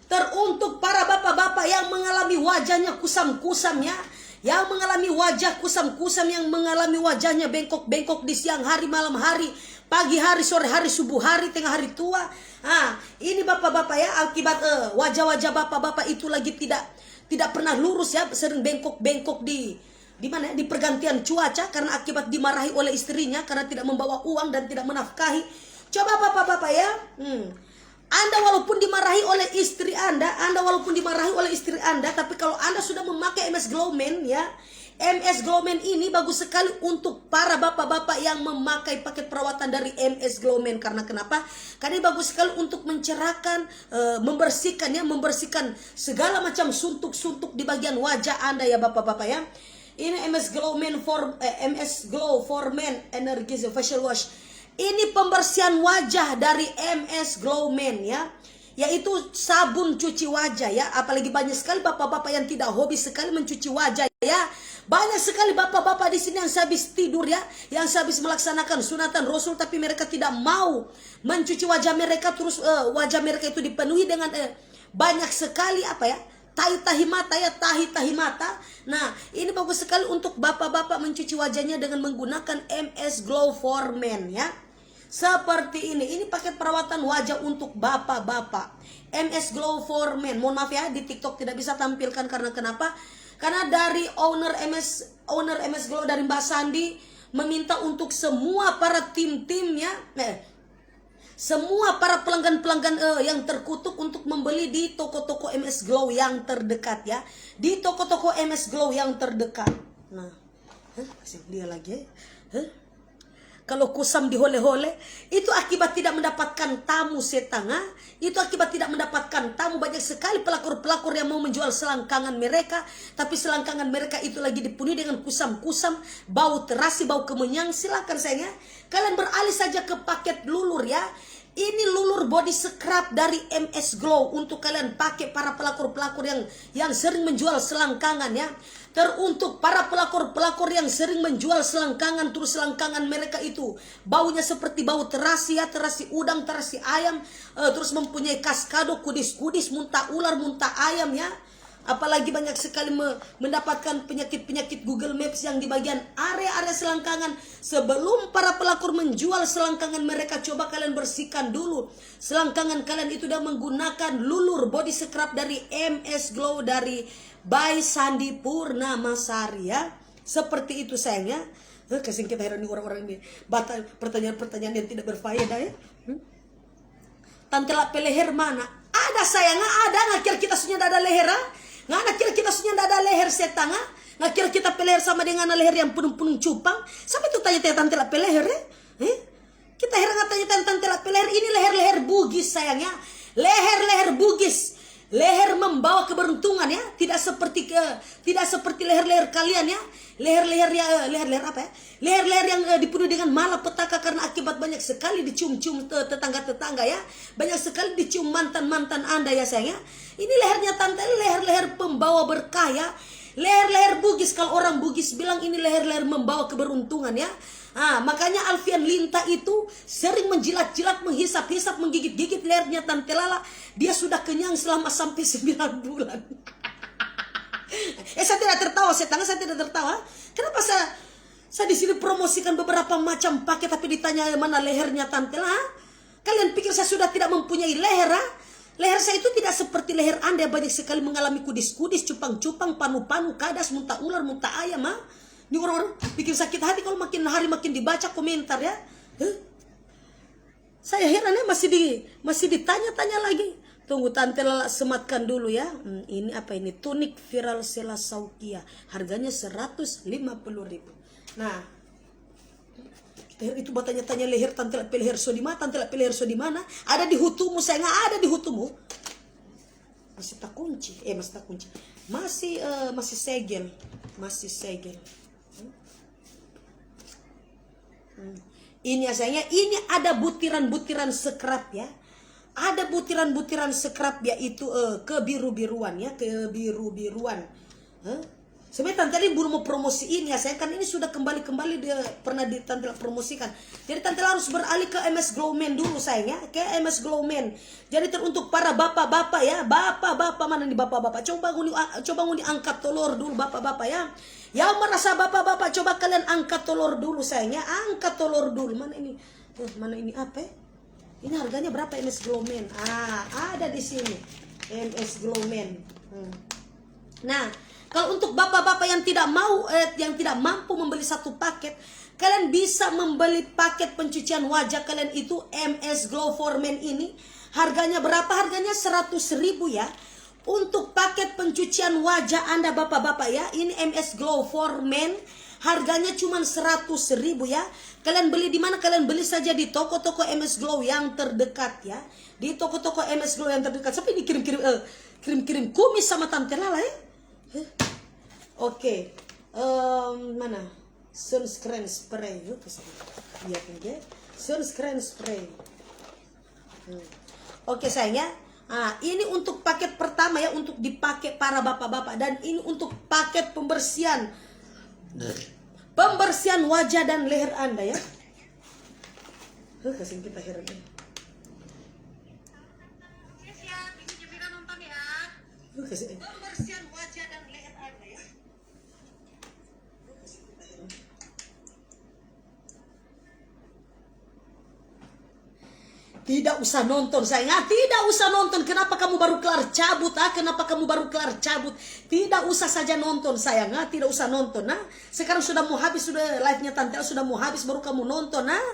teruntuk para bapak-bapak yang mengalami wajahnya kusam-kusam, ya, yang mengalami wajah kusam-kusam, yang mengalami wajahnya bengkok-bengkok di siang hari, malam hari, pagi hari, sore hari, subuh hari, tengah hari tua. Ah, ini bapak-bapak, ya, akibat, eh, wajah-wajah bapak-bapak itu lagi tidak tidak pernah lurus, ya, sering bengkok-bengkok di di mana, ya? Di pergantian cuaca karena akibat dimarahi oleh istrinya karena tidak membawa uang dan tidak menafkahi. Coba bapak-bapak, ya, hmm. Anda walaupun dimarahi oleh istri Anda, Anda walaupun dimarahi oleh istri Anda, tapi kalau Anda sudah memakai M S Glow Men, ya, M S Glow Men ini bagus sekali untuk para bapak-bapak yang memakai paket perawatan dari M S Glow Men. Karena kenapa? Karena ini bagus sekali untuk mencerahkan, eh, membersihkan, ya, membersihkan segala macam suntuk-suntuk di bagian wajah Anda, ya, bapak-bapak, ya. Ini M S Glow Men for, eh, M S Glow for Men Energy Facial Wash. Ini pembersihan wajah dari M S Glow Men, ya, yaitu sabun cuci wajah, ya. Apalagi banyak sekali bapak-bapak yang tidak hobi sekali mencuci wajah, ya. Banyak sekali bapak-bapak di sini yang sehabis tidur, ya, yang sehabis melaksanakan sunatan Rasul, tapi mereka tidak mau mencuci wajah mereka, terus, eh, wajah mereka itu dipenuhi dengan, eh, banyak sekali apa, ya, tahi-tahi mata, ya, tahi-tahi mata. Nah, ini bagus sekali untuk bapak-bapak mencuci wajahnya dengan menggunakan M S Glow for Men, ya. Seperti ini. Ini paket perawatan wajah untuk bapak-bapak. M S Glow for Men. Mohon maaf, ya, di TikTok tidak bisa tampilkan karena kenapa? Karena dari owner M S, owner M S Glow, dari Mbak Sandi, meminta untuk semua para tim-tim, ya, eh, semua para pelanggan-pelanggan, eh, yang terkutuk untuk membeli di toko-toko M S Glow yang terdekat, ya. Di toko-toko M S Glow yang terdekat. Nah, hah, kasih dia lagi, eh. Hah? Kalau kusam dihole-hole, itu akibat tidak mendapatkan tamu, setanga. Itu akibat tidak mendapatkan tamu. Banyak sekali pelakor-pelakor yang mau menjual selangkangan mereka, tapi selangkangan mereka itu lagi dipenuhi dengan kusam-kusam, bau terasi, bau kemenyan. Silakan, sayang, ya. Kalian beralih saja ke paket lulur, ya. Ini lulur body scrub dari M S Glow untuk kalian pake, para pelakor-pelakor yang, yang sering menjual selangkangan, ya. Teruntuk para pelakor-pelakor yang sering menjual selangkangan, terus selangkangan mereka itu baunya seperti bau terasi, ya, terasi udang, terasi ayam, eh, terus mempunyai kaskado, kudis-kudis, muntah ular, muntah ayam, ya. Apalagi banyak sekali me-, mendapatkan penyakit-penyakit Google Maps yang di bagian area-area selangkangan. Sebelum para pelakor menjual selangkangan mereka, coba kalian bersihkan dulu selangkangan kalian itu dengan menggunakan lulur body scrub dari M S Glow dari by Sandi Purnamasari, ya. Seperti itu, sayang, ya. Eh, kasih kita heran nih orang-orang ini. Bata-, pertanyaan-pertanyaan yang tidak berfaedah, ya. Hmm? Tante La pe leher mana? Ada, sayang, ada. Nga kira kita sunya ada leher, ah? Nga ada kira kita sunya ada leher, setanga? Nga kira kita pe leher sama dengan leher yang punung-punung cupang? Sampai tu tanya-tanya Tante La pe leher, eh? Eh? Kita heran tanya Tante La pe leher. Ini leher-leher Bugis, sayang, ya. Leher-leher Bugis. Leher membawa keberuntungan, ya. Tidak seperti ke, tidak seperti leher-leher kalian, ya. Leher-leher, ya, eh, leher-leher apa, ya? Leher-leher yang, eh, dipenuhi dengan malapetaka karena akibat banyak sekali dicium-cium te-, tetangga-tetangga, ya. Banyak sekali dicium mantan-mantan Anda, ya, sayang, ya. Ini lehernya Tante, leher-leher pembawa berkah, ya. Leher-leher Bugis, kalau orang Bugis bilang ini leher-leher membawa keberuntungan, ya. Ah, makanya Alfian Linta itu sering menjilat-jilat, menghisap-hisap, menggigit-gigit lehernya Tante Lala. Dia sudah kenyang selama sampai sembilan bulan. Eh, saya tidak tertawa, setanga, saya tidak tertawa. Kenapa saya, saya di sini promosikan beberapa macam paket, tapi ditanya mana lehernya Tante Lala? Kalian pikir saya sudah tidak mempunyai leher, ah? Leher saya itu tidak seperti leher Anda yang banyak sekali mengalami kudis-kudis, cupang-cupang, panu-panu, kadas, muntah ular, muntah ayam, ah? Ini orang-orang bikin sakit hati kalau makin hari makin dibaca komentar, ya. Huh? Saya heran, ya, masih di, masih ditanya-tanya lagi. Tunggu, Tante Lala sematkan dulu, ya. Hmm, ini apa ini? Tunik viral Sela Saukia. Harganya seratus lima puluh ribu. Nah, Leher itu batanya-tanya leher, tante la pe leher so di mana, tante la pe leher so di mana? Ada di hutumu, sayang, ada di hutumu. Masih takunci, eh, masih takunci. Masih, eh, masih segel, masih segel. Hmm. Ini ya, sayang, ya, ini ada butiran-butiran scrub ya. Ada butiran-butiran scrub ya, itu, eh, kebiru-biruan ya, kebiru-biruan. Hah? Sebenarnya tante ini belum mau promosi ini ya, sayang, kan ini sudah kembali-kembali dia pernah di tante promosikan. Jadi tante harus beralih ke M S Glow Men dulu, sayang, ya, ke M S Glow Men. Jadi ter-, untuk para bapak-bapak ya, bapak-bapak, mana nih bapak-bapak? Coba ngoni, coba ngoni angkat tolor dulu, bapak-bapak ya. Yang merasa bapak-bapak, coba kalian angkat tolor dulu, sayang, ya. Angkat tolor dulu. Mana ini? Eh, mana ini apa ya? Ini harganya berapa, M S Glow Men? Ah, ada di sini. M S Glow Men. Hmm. Nah, kalau untuk bapak-bapak yang tidak mau, eh, yang tidak mampu membeli satu paket, kalian bisa membeli paket pencucian wajah kalian itu, M S Glow for Men ini. Harganya berapa? Harganya seratus ribu ya. Untuk paket pencucian wajah Anda, bapak-bapak ya, ini M S Glow for Men, harganya cuma seratus ribu ya. Kalian beli di mana? Kalian beli saja di toko-toko M S Glow yang terdekat ya. Di toko-toko M S Glow yang terdekat. Sampai dikirim-kirim, eh, kirim-kirim kumis sama Tante Lala ya. Heh. Oke. Em, mana? Sunscreen spray. Yuk, ke sini. Iya, oke. Sunscreen spray. Hmm. Oke, sayang ya. Ah, ini untuk paket pertama ya, untuk dipakai para bapak-bapak. Dan ini untuk paket pembersihan. Pembersihan wajah dan leher Anda ya. Huh, kasih kita heran ya. Huh, kasih. Pembersihan wajah dan leher Anda ya. Tidak usah nonton, sayang. Ah, tidak usah nonton. Kenapa kamu baru kelar cabut, ah? Kenapa kamu baru kelar cabut? Tidak usah saja nonton, sayang, ah. Tidak usah nonton, ah. Sekarang sudah mau habis, sudah live-nya Tante sudah mau habis, baru kamu nonton, ah.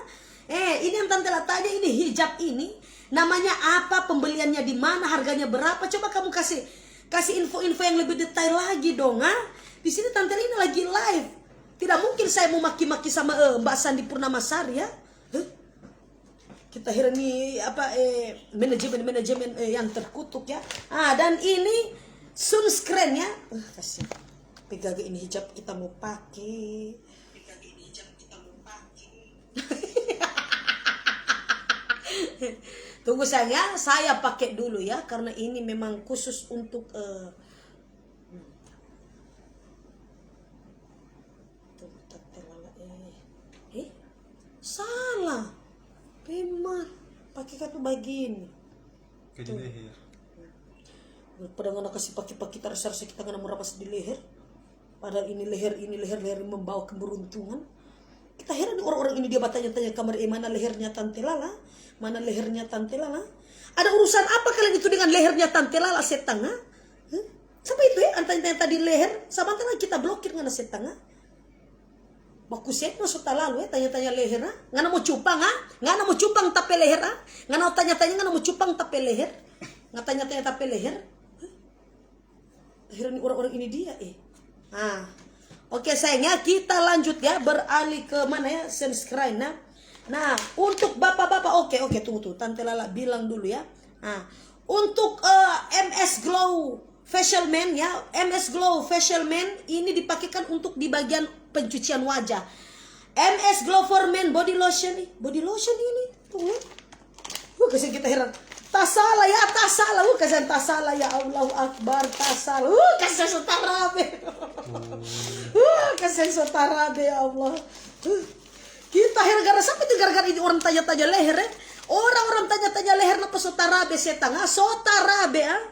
Eh, ini yang Tante la tanya, ini hijab ini, namanya apa, pembeliannya di mana, harganya berapa? Coba kamu kasih, kasih info-info yang lebih detail lagi dong, ah. Di sini Tante ini lagi live. Tidak mungkin saya mau maki-maki sama, eh, Mbak Sandi Purnamasari ya. Huh? Kita heran nih, apa, eh, manajemen-manajemen, eh, yang terkutuk ya. Ah, dan ini sunscreen ya. Uh, kasihan. Pegaga ini hijab kita mau pakai. Tunggu sayang ya, saya pakai dulu ya, karena ini memang khusus untuk, eh, Tuh, Tante Lala, eh. Eh, salah. Pema, pake katu bagini. Ke di leher. Pada ngana kasi pake-pake, tarasa-rasa kita ngana mo ramas di leher. Padahal ini leher, ini leher, leher yang membawa keberuntungan. Kita heran nih orang-orang ini, dia batanya-tanya kamari, eh, mana lehernya Tante Lala? Mana lehernya Tante Lala? Ada urusan apa kalian itu dengan lehernya Tante Lala, setang, ha? Hah? Sapa itu, eh? Tanya-tanya tadi leher, sabanta lagi kita blokir ngana, setang, ha? Baku setang so talalu, eh, tanya-tanya leher, ha? Ngana mo cupang, ha? Ngana mo cupang ta pe leher, ha? Ngana tanya-tanya, ngana mo cupang ta pe leher? Ngana tanya-tanya ta pe leher? Hah? Heran orang-orang ini dia, eh. Ah. Oke, sayang, ya, kita lanjut, ya, beralih ke mana, ya, sunscreen, nah. Nah, untuk bapak-bapak, oke, oke, tunggu, tunggu. Tante Lala bilang dulu, ya. Nah, untuk, eh, M S Glow Facial Men, ya, M S Glow Facial Men ini dipakekan untuk di bagian pencucian wajah. M S Glow for Men body lotion, nih, body lotion ini. Tuh. Wuh, kasihan kita heran. Tasala ya, tasala. Wuh, kasihan tasala ya. Allahu Akbar, tasala. Wuh, kasihan so tarabe. Wuh, kasihan so tarabe, ya Allah. Wuh. Kita heran gara-gara sapa itu, gara-gara ini orang tanya-tanya leher, eh? Orang-orang tanya-tanya leher napa so tarabe, setang, ah? So tarabe, ah?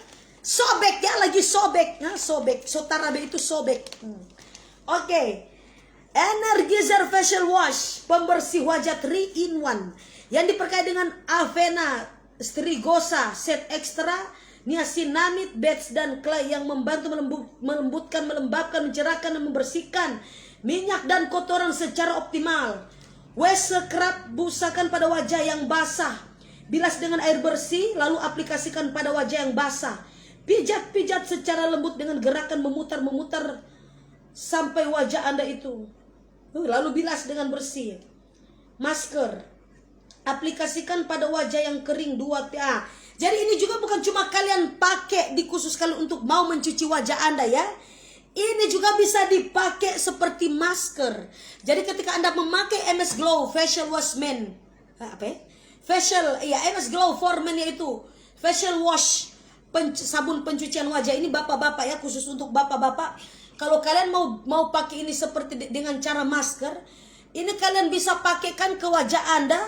Sobek ya, lagi sobek, ah? Sobek. So tarabe itu sobek. Hmm. Oke. Energizer Facial Wash, pembersih wajah three in one, yang diperkaya dengan Avena, Strigosa, Set Extra, Niacinamide, Beds, dan Clay yang membantu melembu-, melembutkan, melembabkan, mencerahkan, dan membersihkan minyak dan kotoran secara optimal. Wash scrub, busakan pada wajah yang basah. Bilas dengan air bersih, lalu aplikasikan pada wajah yang basah. Pijat-pijat secara lembut dengan gerakan memutar-memutar sampai wajah Anda itu. Huh, lalu bilas dengan bersih. Masker. Aplikasikan pada wajah yang kering dua T A. Jadi ini juga bukan cuma kalian pakai di khusus kali untuk mau mencuci wajah Anda ya. Ini juga bisa dipakai seperti masker. Jadi ketika Anda memakai M S Glow Facial Wash Men, eh, apa ya? Facial, iya, M S Glow for Men yaitu facial wash, penc-, sabun pencucian wajah ini bapak-bapak ya, khusus untuk bapak-bapak. Kalau kalian mau mau pakai ini seperti de-, dengan cara masker, ini kalian bisa pakaikan ke wajah Anda,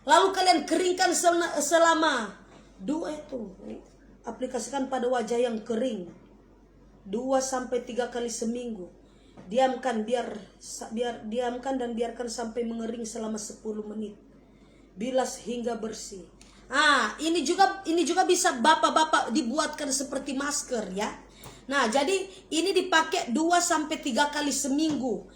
lalu kalian keringkan sel-, selama dua itu. Aplikasikan pada wajah yang kering dua sampai tiga kali seminggu. Diamkan biar sa-, biar diamkan dan biarkan sampai mengering selama sepuluh menit. Bilas hingga bersih. Ah, ini juga ini juga bisa bapak-bapak dibuatkan seperti masker ya. Nah, jadi ini dipakai dua sampai tiga kali seminggu.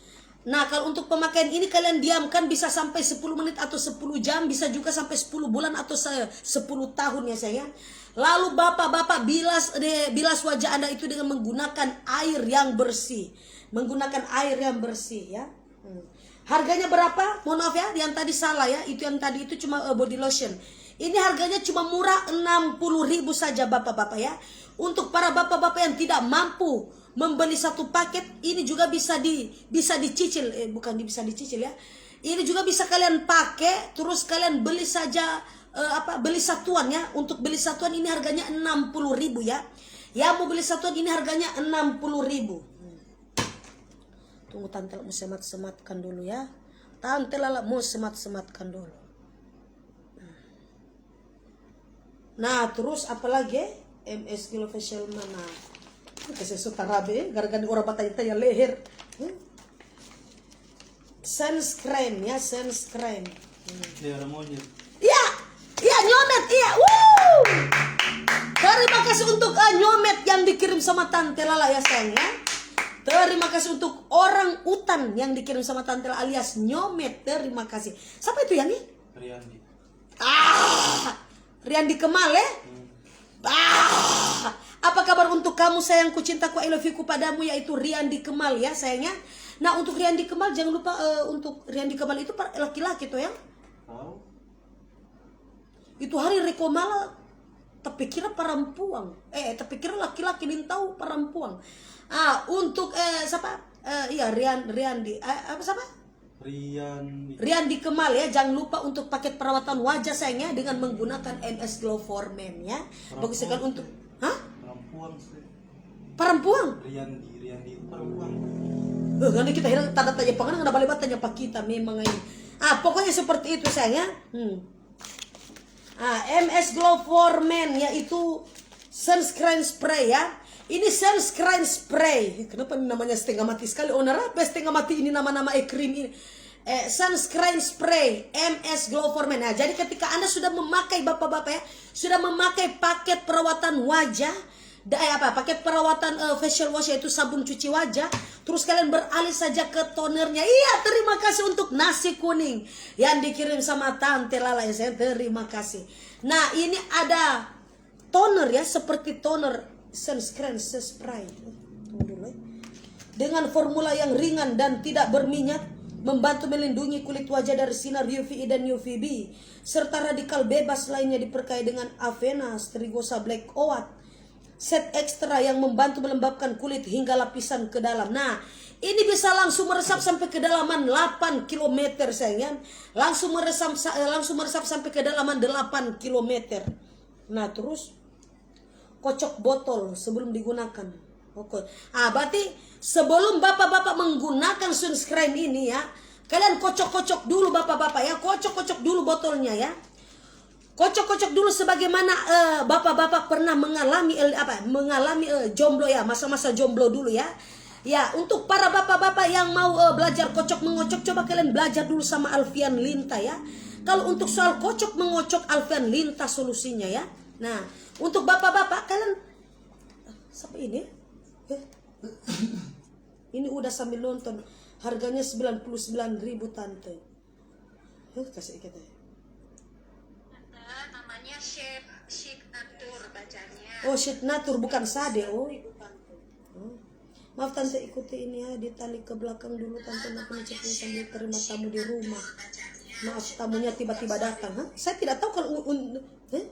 Nah, kalau untuk pemakaian ini kalian diamkan bisa sampai sepuluh menit atau sepuluh jam, bisa juga sampai sepuluh bulan atau se-, sepuluh tahun ya sayang. Lalu bapak-bapak bilas de, bilas wajah Anda itu dengan menggunakan air yang bersih. Menggunakan air yang bersih ya. Hmm. Harganya berapa? Mohon maaf ya, yang tadi salah ya. Itu yang tadi itu cuma eh, body lotion. Ini harganya cuma murah, enam puluh ribu saja bapak-bapak ya. Untuk para bapak-bapak yang tidak mampu membeli satu paket, ini juga bisa di bisa dicicil, eh bukan di, bisa dicicil ya. Ini juga bisa kalian pakai, terus kalian beli saja eh, apa beli satuan ya. Untuk beli satuan ini harganya enam puluh ribu ya. Ya, mau beli satuan ini harganya enam puluh ribu. Tunggu tante la mo semat-sematkan dulu ya. Tante la la mo semat-sematkan dulu. Nah, terus apa lagi? M S Glow Facial mana? Kase so tarabe, gara-gara orang batanya-tanya leher. Hmm? Sunscreen ya, sunscreen. Hmm. Iya, Nyomet, iya. Wuh! Terima kasih untuk eh, Nyomet yang dikirim sama Tante Lala ya sayang ya. Terima kasih untuk orang utan yang dikirim sama Tante Lala alias Nyomet. Terima kasih. Siapa itu ya nih? Riandi. Ah, Riandi Kemal eh? Hmm. Ah, apa kabar untuk kamu sayangku, cintaku, I love you-ku padamu, yaitu Riandi Kemal ya sayangnya. Nah, untuk Riandi Kemal jangan lupa eh, untuk Riandi Kemal itu par- laki-laki toh ya. Tahu? Itu hari Riko Mala tapi kira parampuang. Eh, tapi kira laki-laki, nintau parampuang. Ah, untuk eh siapa? Eh, iya, Rian Riandi. Eh, apa siapa? Riandi. Riandi Kemal ya, jangan lupa untuk paket perawatan wajah sayang ya dengan menggunakan M S Glow for Men ya. Bagus sekali untuk, hah? Parampuang sih. Parampuang? Riandi, Riandi itu parampuang. Eh, nanti kita heran tanda tanya pangan ada balik tanya pa kita memang ini. Ah, pokoknya seperti itu sayang ya. Hmm. Ah, M S Glow for Men yaitu sunscreen spray ya. Ini sunscreen spray. Kenapa ini namanya setengah mati sekali? Oh, nara apa setengah mati ini nama-nama eh krim ini? Eh, sunscreen spray M S Glow for Men. Nah, jadi ketika Anda sudah memakai bapak-bapak ya, sudah memakai paket perawatan wajah, da, eh, apa paket perawatan eh, facial wash yaitu sabun cuci wajah, terus kalian beralih saja ke tonernya. Iya, terima kasih untuk nasi kuning yang dikirim sama Tante Lala ya, saya terima kasih. Nah, ini ada toner ya, seperti toner sunscreen spray. Tunggu dulu ya. Dengan formula yang ringan dan tidak berminyak, membantu melindungi kulit wajah dari sinar U V A dan U V B, serta radikal bebas lainnya diperkaya dengan avena, strigosa black oat, set ekstra yang membantu melembabkan kulit hingga lapisan ke dalam. Nah, ini bisa langsung meresap sampai kedalaman delapan kilometer sayang ya. Langsung meresap sa- eh, langsung meresap sampai kedalaman delapan kilometer. Nah, terus kocok botol sebelum digunakan. Oke. Ah, berarti sebelum bapak-bapak menggunakan sunscreen ini ya, kalian kocok-kocok dulu bapak-bapak ya, kocok-kocok dulu botolnya ya. Kocok-kocok dulu sebagaimana eh, bapak-bapak pernah mengalami eh, apa mengalami eh, jomblo ya, masa-masa jomblo dulu ya. Ya, untuk para bapak-bapak yang mau eh, belajar kocok mengocok, coba kalian belajar dulu sama Alfian Linta ya. Kalau untuk soal kocok mengocok, Alfian Linta solusinya ya. Nah, untuk bapak-bapak kalian, siapa ini? Eh, ini udah sambil nonton. Harganya sembilan puluh sembilan ribu tante. Huh, kasih ikat aja. Tante, namanya Sheet, Sheet Natur bacanya. Oh, Sheet Natur, bukan Sade, oh. Tante. Oh. Maaf tante, ikuti ini ya, ditali ke belakang dulu tante, nanti menceplok sambil terima tamu di rumah. Maaf, tamunya tiba-tiba datang, ha? Saya tidak tahu kalau un-, un-, eh?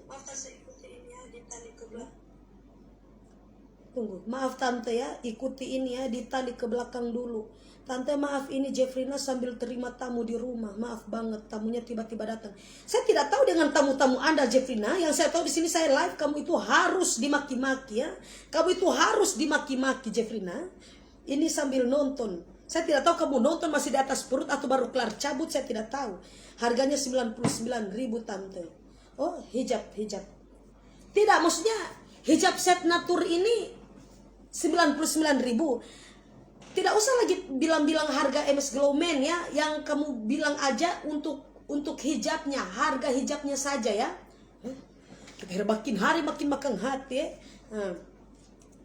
Tunggu, maaf tante ya, ikuti ini ya, di tali ke belakang dulu. Tante, maaf, ini Jeffrina sambil terima tamu di rumah. Maaf banget, tamunya tiba-tiba datang. Saya tidak tahu dengan tamu-tamu Anda, Jeffrina. Yang saya tahu, di sini saya live, kamu itu harus dimaki-maki ya. Kamu itu harus dimaki-maki, Jeffrina. Ini sambil nonton. Saya tidak tahu kamu nonton masih di atas perut atau baru kelar cabut, saya tidak tahu. Harganya sembilan puluh sembilan ribu, tante. Oh, hijab, hijab. Tidak, maksudnya hijab set natur ini sembilan puluh sembilan ribu. Tidak usah lagi bilang-bilang harga M S Glow Man ya, yang kamu bilang aja untuk untuk hijabnya, harga hijabnya saja ya. Hah? Kita makin hari makin makan hati ya. Nah.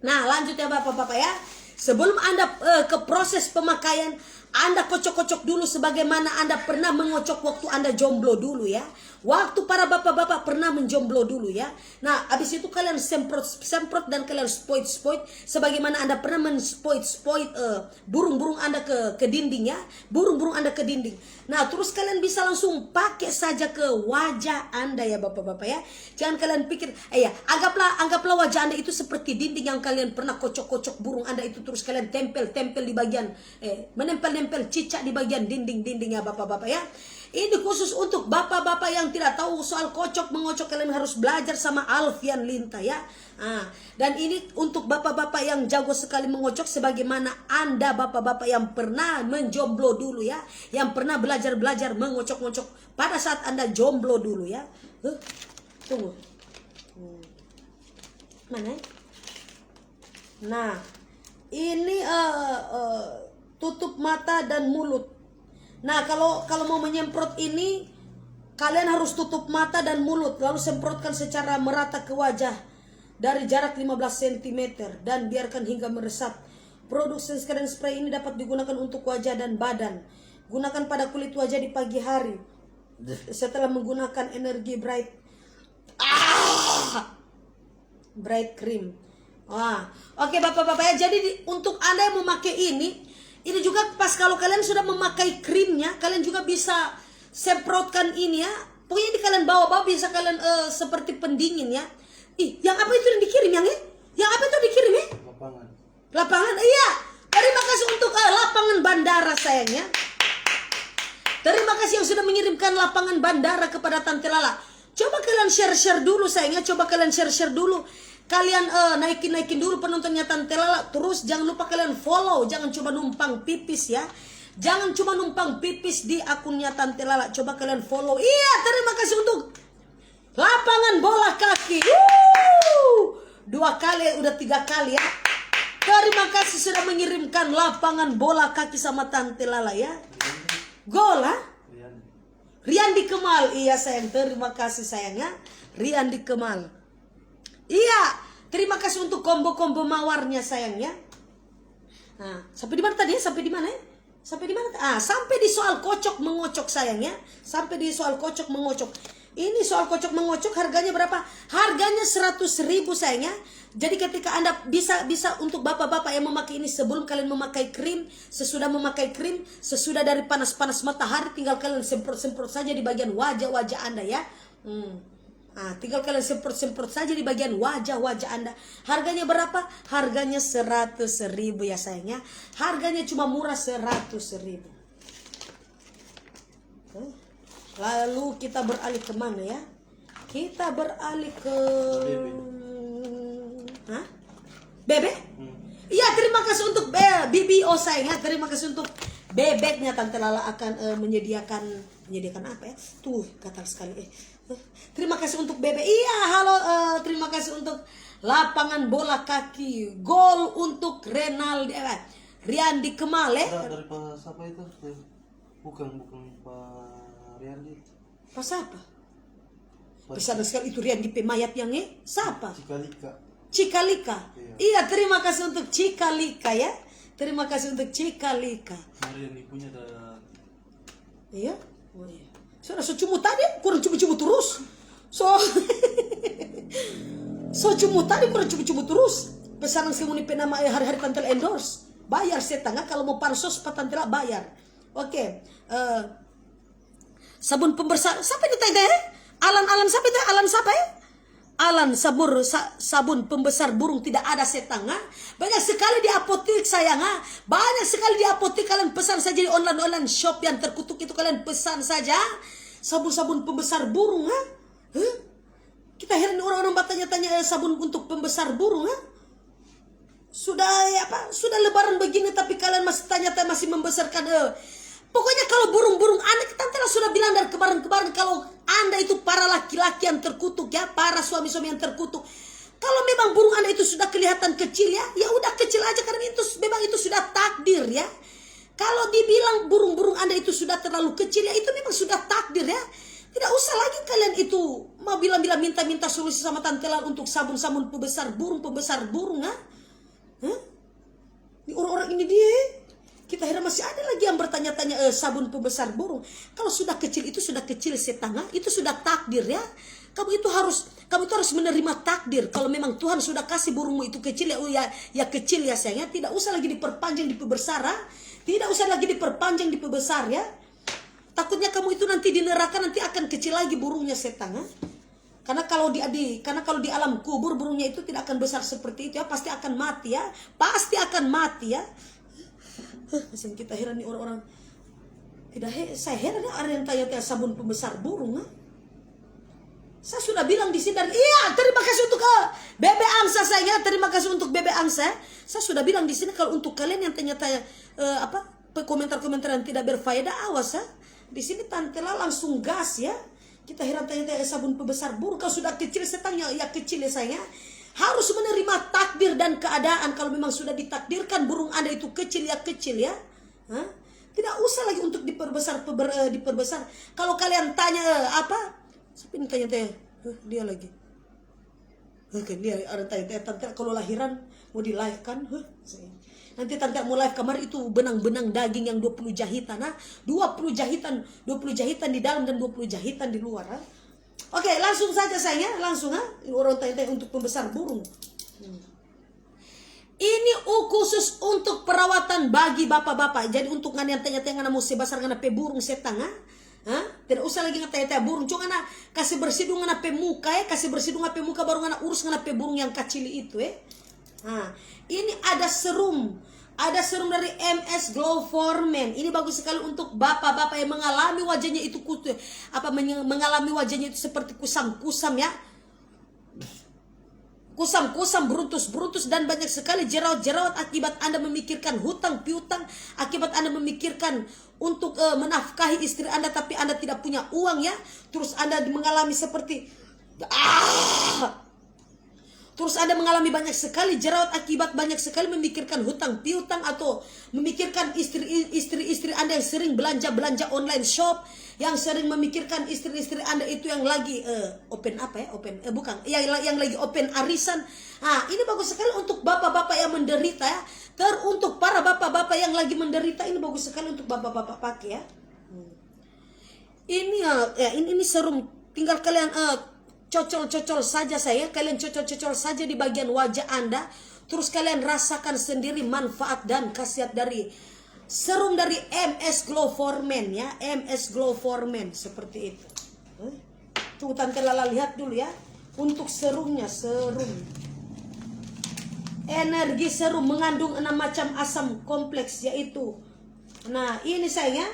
Nah, lanjut ya Bapak-bapak ya. Sebelum Anda eh, ke proses pemakaian, Anda kocok-kocok dulu sebagaimana Anda pernah mengocok waktu Anda jomblo dulu ya. Waktu para bapak-bapak pernah menjomblo dulu ya. Nah, habis itu kalian semprot-semprot dan kalian spoit-spoit sebagaimana Anda pernah men-spoit-spoit eh, burung-burung Anda ke ke dinding ya. Burung-burung Anda ke dinding. Nah, terus kalian bisa langsung pakai saja ke wajah Anda ya Bapak-bapak ya. Jangan kalian pikir, eh ya, anggaplah anggaplah wajah Anda itu seperti dinding yang kalian pernah kocok-kocok burung Anda itu, terus kalian tempel-tempel di bagian eh menempel-nempel cicak di bagian dinding-dinding ya Bapak-bapak ya. Ini khusus untuk bapak-bapak yang tidak tahu soal kocok mengocok, kalian harus belajar sama Alfian Linta ya. Ah, dan ini untuk bapak-bapak yang jago sekali mengocok, sebagaimana Anda bapak-bapak yang pernah menjomblo dulu ya, yang pernah belajar-belajar mengocok-ngocok pada saat Anda jomblo dulu ya. Huh? Tunggu. Hmm. Mana ya? Nah, ini eh, eh, tutup mata dan mulut. Nah, kalau kalau mau menyemprot ini, kalian harus tutup mata dan mulut, lalu semprotkan secara merata ke wajah dari jarak lima belas sentimeter dan biarkan hingga meresap. Produk sunscreen spray ini dapat digunakan untuk wajah dan badan. Gunakan pada kulit wajah di pagi hari setelah menggunakan energi bright. Ah! Bright cream. Wah, oke bapak-bapak ya. Jadi di- untuk anda yang memakai ini, ini juga pas kalau kalian sudah memakai krimnya, kalian juga bisa semprotkan ini ya. Pokoknya ini kalian bawa-bawa, bisa kalian eh, seperti pendingin ya. Ih, yang apa itu yang dikirim yang eh? Yang apa itu dikirim eh? Lapangan. Lapangan, iya. Terima kasih untuk eh, lapangan bandara sayangnya. Terima kasih yang sudah mengirimkan lapangan bandara kepada Tante Lala. Coba kalian share-share dulu sayangnya, coba kalian share-share dulu. Kalian eh, naikin-naikin dulu penontonnya Tante Lala. Terus jangan lupa kalian follow, jangan cuma numpang pipis ya. Jangan cuma numpang pipis di akunnya Tante Lala. Coba kalian follow. Iya, terima kasih untuk lapangan bola kaki. Wuh! Dua kali, udah tiga kali ya. Terima kasih sudah mengirimkan lapangan bola kaki sama Tante Lala ya. Gol, ha? Rian di Kemal, iya sayang, terima kasih sayang ya. Rian di Kemal. Iya, terima kasih untuk kombo-kombo mawarnya sayang ya. Nah, sampai di mana tadi ya? Sampai di mana ya? Sampai di mana? Ah, sampai di soal kocok mengocok sayang ya. Sampai di soal kocok mengocok. Ini soal kocok mengocok harganya berapa? Harganya seratus ribu sayang ya. Jadi ketika anda bisa bisa untuk bapak-bapak yang memakai ini sebelum kalian memakai krim, sesudah memakai krim, sesudah dari panas-panas matahari tinggal kalian semprot-semprot saja di bagian wajah-wajah anda ya. Hmm. Ah, tinggal kalian semprot-semprot saja di bagian wajah-wajah anda. Harganya berapa? Harganya seratus ribu ya sayang ya. Harganya cuma murah seratus ribu. Oke. Lalu kita beralih ke mana ya? Kita beralih ke Hah? Bebek? Iya, terima kasih untuk eh, B B O sayang ya. Terima kasih untuk bebeknya Tante Lala akan eh, menyediakan menyediakan apa ya? Tuh, gatal sekali eh. Eh, Terima kasih untuk bebek. Iya, halo. Eh, terima kasih untuk lapangan bola kaki. Gol untuk Renaldi. Eh, Rian di Kemal eh. Dari, dari Pak siapa itu? Bukan, bukan Pak Rian itu. Pas apa? Pas Besar sekali itu Rian di pemayat yang eh. Siapa? Cikalika. Cikalika. Iya. Iya, terima kasih untuk Cikalika ya. Terima kasih untuk Cikalika. Nah, Rian di punya ada Iya? Oh, iya. Sudah so cumu tadi, kurang cumu-cumu terus. So, so cumu tadi, kurang cumu-cumu terus. Pesanan si Muni pe nama eh, hari-hari Tante Lala endorse. Bayar setengah kalau mau pansos pa Tante Lala bayar. Oke. Eh, Sabun pembesar, sapa ini tadi, eh? Alan, Alan, sapa itu? Alan sapa, eh? Alan, sabur, sa-, sabun pembesar burung tidak ada, setang, ah. Banyak sekali di apotik, sayang, ah. Banyak sekali di apotik, kalian pesan saja di online, online shop yang terkutuk itu, kalian pesan saja. Sabun-sabun pembesar burung, ah. Huh? Kita heran orang-orang bertanya-tanya, eh, sabun untuk pembesar burung, ah. Sudah, ya apa, sudah lebaran begini, tapi kalian masih tanya-tanya, masih membesarkan, eh. Pokoknya kalau burung-burung anda, tante lah sudah bilang dari kemarin-kemarin, kalau anda itu para laki-laki yang terkutuk, ya, para suami-suami yang terkutuk. Kalau memang burung anda itu sudah kelihatan kecil, ya, ya udah kecil aja, karena itu s-, memang itu sudah takdir, ya. Kalau dibilang burung-burung anda itu sudah terlalu kecil, ya, itu memang sudah takdir, ya. Tidak usah lagi kalian itu mau bilang-bilang minta-minta solusi sama tante lah untuk sabun-sabun pembesar burung, pembesar burung, ah. Hah? Ini orang-orang ini dia, eh. Kita heran masih ada lagi yang bertanya-tanya, eh, sabun pembesar burung. Kalau sudah kecil itu sudah kecil, setang, ah, itu sudah takdir, ya. Kamu itu harus, kamu itu harus menerima takdir. Kalau memang Tuhan sudah kasih burungmu itu kecil, ya, ya, ya kecil, ya, sayang, ya. Tidak usah lagi diperpanjang, diperbesar, ah. Tidak usah lagi diperpanjang, diperbesar, ya. Takutnya kamu itu nanti di neraka nanti akan kecil lagi burungnya, setang, ah. Karena kalau di, di, karena kalau di alam kubur burungnya itu tidak akan besar seperti itu, ya, pasti akan mati, ya, pasti akan mati, ya. Huh, kasihan kita, heran nih orang-orang. Tidak he-, saya heran ya, ada yang tanya-tanya sabun pembesar burung, ah. Saya sudah bilang di sini dari, iya, terima kasih untuk, eh, Bebe Angsa, sayang, ya, terima kasih untuk Bebe Angsa, ya. Saya sudah bilang di sini, kalau untuk kalian yang tanya-tanya, eh, apa, pe-, komentar-komentar yang tidak berfaedah, awas, ya. Di sini tante lah langsung gas, ya. Kita heran tanya-tanya, eh, sabun pembesar burung, kalau sudah kecil, setang, ya, ya kecil, ya, sayang, ya. Harus menerima takdir dan keadaan. Kalau memang sudah ditakdirkan burung anda itu kecil, ya kecil, ya. Hah? Tidak usah lagi untuk diperbesar, peber-, eh, diperbesar. Kalau kalian tanya, eh, apa? Siapa ini tanya-tanya? Huh, dia lagi. Huh, kan dia ada tanya-tanya, tante kalau lahiran mau di live kan? Huh, saya. Nanti tante mau live kamar itu benang-benang daging yang dua puluh jahitan, ah. Dua puluh jahitan, dua puluh jahitan di dalam dan dua puluh jahitan di luar, ah. Oke, langsung saja, sayang, ya, langsung, ah. Orang tanya-tanya untuk pembesar burung. Hmm. Ini, uh, khusus untuk perawatan bagi bapa-bapa. Jadi untuk ngana yang tanya-tanya ngana mo se basar ngana pe burung, setang, ah? Hah? Tidak usah lagi ngana tanya-tanya burung. Cuma ngana kase bersih dulu ngana pe muka, eh. Kase bersih dulu ngana pe muka, baru ngana urus ngana pe burung yang kacili itu, eh. Nah, ini ada serum. Ada serum dari M S Glow for Men. Ini bagus sekali untuk bapa-bapa yang mengalami wajahnya itu kutu, apa, menye-, mengalami wajahnya itu seperti kusam-kusam, ya. Kusam-kusam, bruntus-bruntus, dan banyak sekali jerawat-jerawat akibat Anda memikirkan hutang piutang, akibat Anda memikirkan untuk, eh, menafkahi istri Anda, tapi Anda tidak punya uang, ya. Terus Anda mengalami seperti, ah! Terus Anda mengalami banyak sekali jerawat akibat banyak sekali memikirkan hutang piutang atau memikirkan istri, istri-istri Anda yang sering belanja-belanja online shop, yang sering memikirkan istri-istri Anda itu yang lagi, eh, open apa ya? Open, eh, bukan, yang, yang lagi open arisan. Ah, ini bagus sekali untuk bapak-bapak yang menderita ya. Teruntuk para bapak-bapak yang lagi menderita, ini bagus sekali untuk bapak-bapak pakai ya. Hmm. Ini, eh, ya, ini, ini serum. Tinggal kalian, eh, cocol-cocol saja, saya. Kalian cocol-cocol saja di bagian wajah Anda. Terus kalian rasakan sendiri manfaat dan khasiat dari serum dari M S Glow for Men, ya. M S Glow for Men, seperti itu. Eh, Tunggu, tante Lala lihat dulu, ya. Untuk serumnya, serum. Energi serum mengandung enam macam asam kompleks, yaitu. Nah, ini, sayang, ya.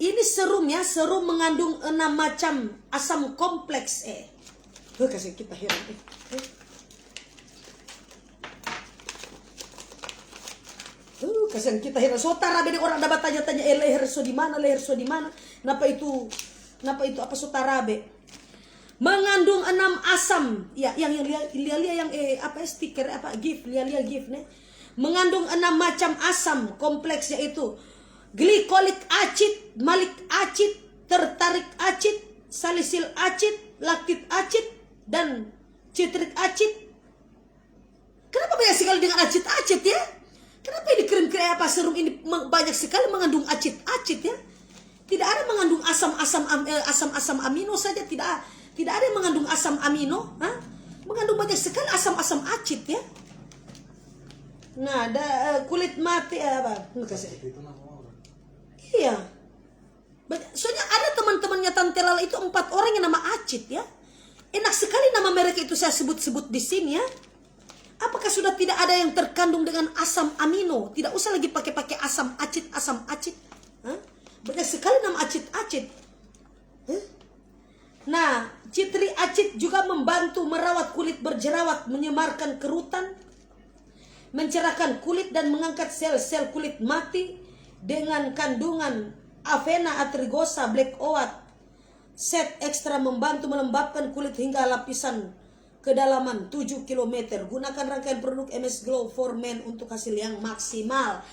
Ini serum ya, serum mengandung enam macam asam kompleks, eh. Huh, kasihan kita heran, eh. Eh. Huh, kasihan kita heran. So tarabe deng orang da batanya-tanya, eh, leher so di mana, leher so di mana. Napa itu, napa itu apa so tarabe? Mengandung enam asam. Ya, yang, yang lia, lia, lia yang, eh, apa, stiker, apa, gift, lia, lia gift, ne. Mengandung enam macam asam kompleks, yaitu glikolik acid, malic acid, tartaric acid, salicylic acid, lactic acid, dan citric acid. Kenapa banyak sekali dengan acid-acid, ya? Kenapa ini krim-krim apa serum ini meng-, banyak sekali mengandung acid-acid, ya? Tidak ada mengandung asam-asam am-, eh, asam-asam amino saja, tidak a-, tidak ada yang mengandung asam amino, ha? Mengandung banyak sekali asam-asam acid, ya. Nah, ada, eh, kulit mati, eh, apa? Makasih. Iya. Ba-, soalnya ada Tante Lala itu empat orang yang nama Acit, ya. Enak sekali nama mereka itu saya sebut-sebut di sini, ya. Apakah sudah tidak ada yang terkandung dengan asam amino? Tidak usah lagi pakai-pakai asam acit, asam acit. Hah? Banyak sekali nama acit-acit. Hah? Nah, Citri Acit juga membantu merawat kulit berjerawat, menyemarkan kerutan, mencerahkan kulit, dan mengangkat sel-sel kulit mati dengan kandungan Avena atrigosa black oat. Set ekstra membantu melembabkan kulit hingga lapisan kedalaman tujuh kilometer. Gunakan rangkaian produk M S Glow for Men untuk hasil yang maksimal.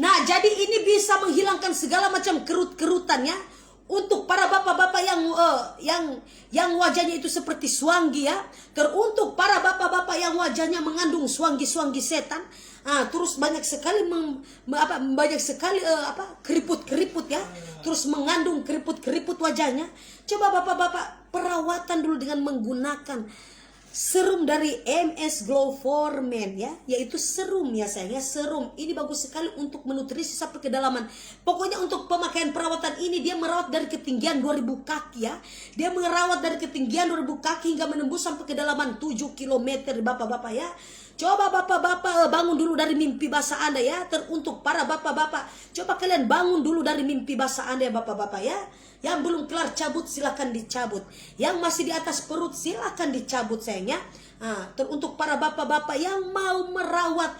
Nah, jadi ini bisa menghilangkan segala macam kerut-kerutan, ya. Untuk para bapak-bapak yang, eh, yang, yang wajahnya itu seperti suanggi, ya. Teruntuk para bapak-bapak yang wajahnya mengandung suanggi-suanggi setan. Ah, terus banyak sekali mem-, me-, apa, banyak sekali, eh, apa, keriput-keriput, ya. Terus mengandung keriput-keriput wajahnya. Coba bapak-bapak perawatan dulu dengan menggunakan serum dari M S Glow for Men, ya, yaitu serum, ya, sayang, ya, serum. Ini bagus sekali untuk menutrisi sampai kedalaman. Pokoknya untuk pemakaian perawatan ini dia merawat dari ketinggian dua ribu kaki, ya. Dia merawat dari ketinggian dua ribu kaki hingga menembus sampai kedalaman tujuh kilometer, bapak-bapak, ya. Coba bapak-bapak, eh, bangun dulu dari mimpi basah Anda, ya. Teruntuk para bapak-bapak, coba kalian bangun dulu dari mimpi basah Anda, ya, bapak-bapak, ya. Yang belum kelar cabut, silakan dicabut. Yang masih di atas perut, silakan dicabut, sayang, ya. Ah, teruntuk para bapak-bapak yang mau merawat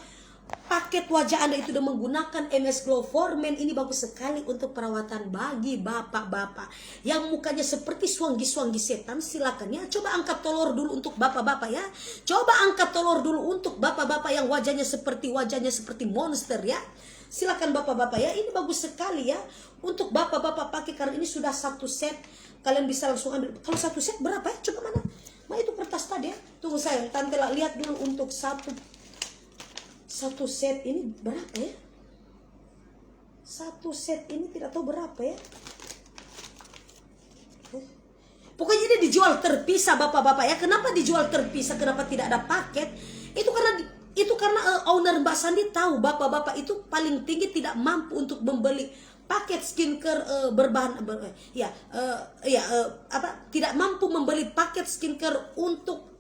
paket wajah Anda itu dengan menggunakan M S Glow for Men, ini bagus sekali untuk perawatan bagi bapak-bapak yang mukanya seperti suanggi-suanggi setan, silakan, ya. Coba angkat tolor dulu untuk bapak-bapak, ya. Coba angkat tolor dulu untuk bapak-bapak yang wajahnya seperti, wajahnya seperti monster, ya. Silakan bapak-bapak, ya. Ini bagus sekali, ya. Untuk bapak-bapak pakai karena ini sudah satu set. Kalian bisa langsung ambil. Kalau satu set berapa, ya? Coba mana? Ma itu kertas tadi, ya. Tunggu, sayang, tante la-, lihat dulu untuk satu, satu set ini berapa, ya? Satu set ini tidak tahu berapa, ya. Pokoknya dia dijual terpisah, bapak-bapak, ya. Kenapa dijual terpisah? Kenapa tidak ada paket? Itu karena, itu karena, eh, owner Mbak Sandi tahu bapak-bapak itu paling tinggi tidak mampu untuk membeli paket skincare, eh, berbahan, ber-, eh, ya, eh, ya, eh, apa, tidak mampu membeli paket skincare untuk,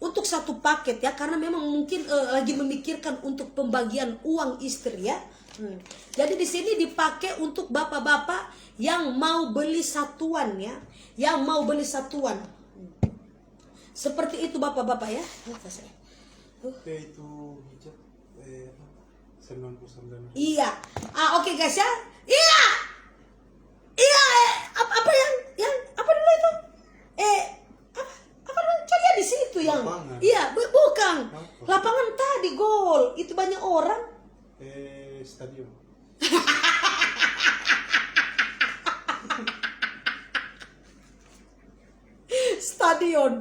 untuk satu paket, ya, karena memang mungkin, eh, lagi memikirkan untuk pembagian uang istri, ya. Hmm. Jadi di sini dipakai untuk bapak-bapak yang mau beli satuan, ya, yang mau beli satuan. Hmm. Seperti itu, bapak-bapak, ya. Apa sih? Oke, itu hijab, eh, apa? Sembilan puluh sembilan. Iya. Ah, oke, guys, ya. Iya. Iya, eh, ap-, apa yang, yang, apa dulu itu? Eh, apa, apa dulu? Coba di situ yang, lapangan. Iya, bu-, bukan. Apa? Lapangan tadi gol. Itu banyak orang. Eh, stadion. Stadion.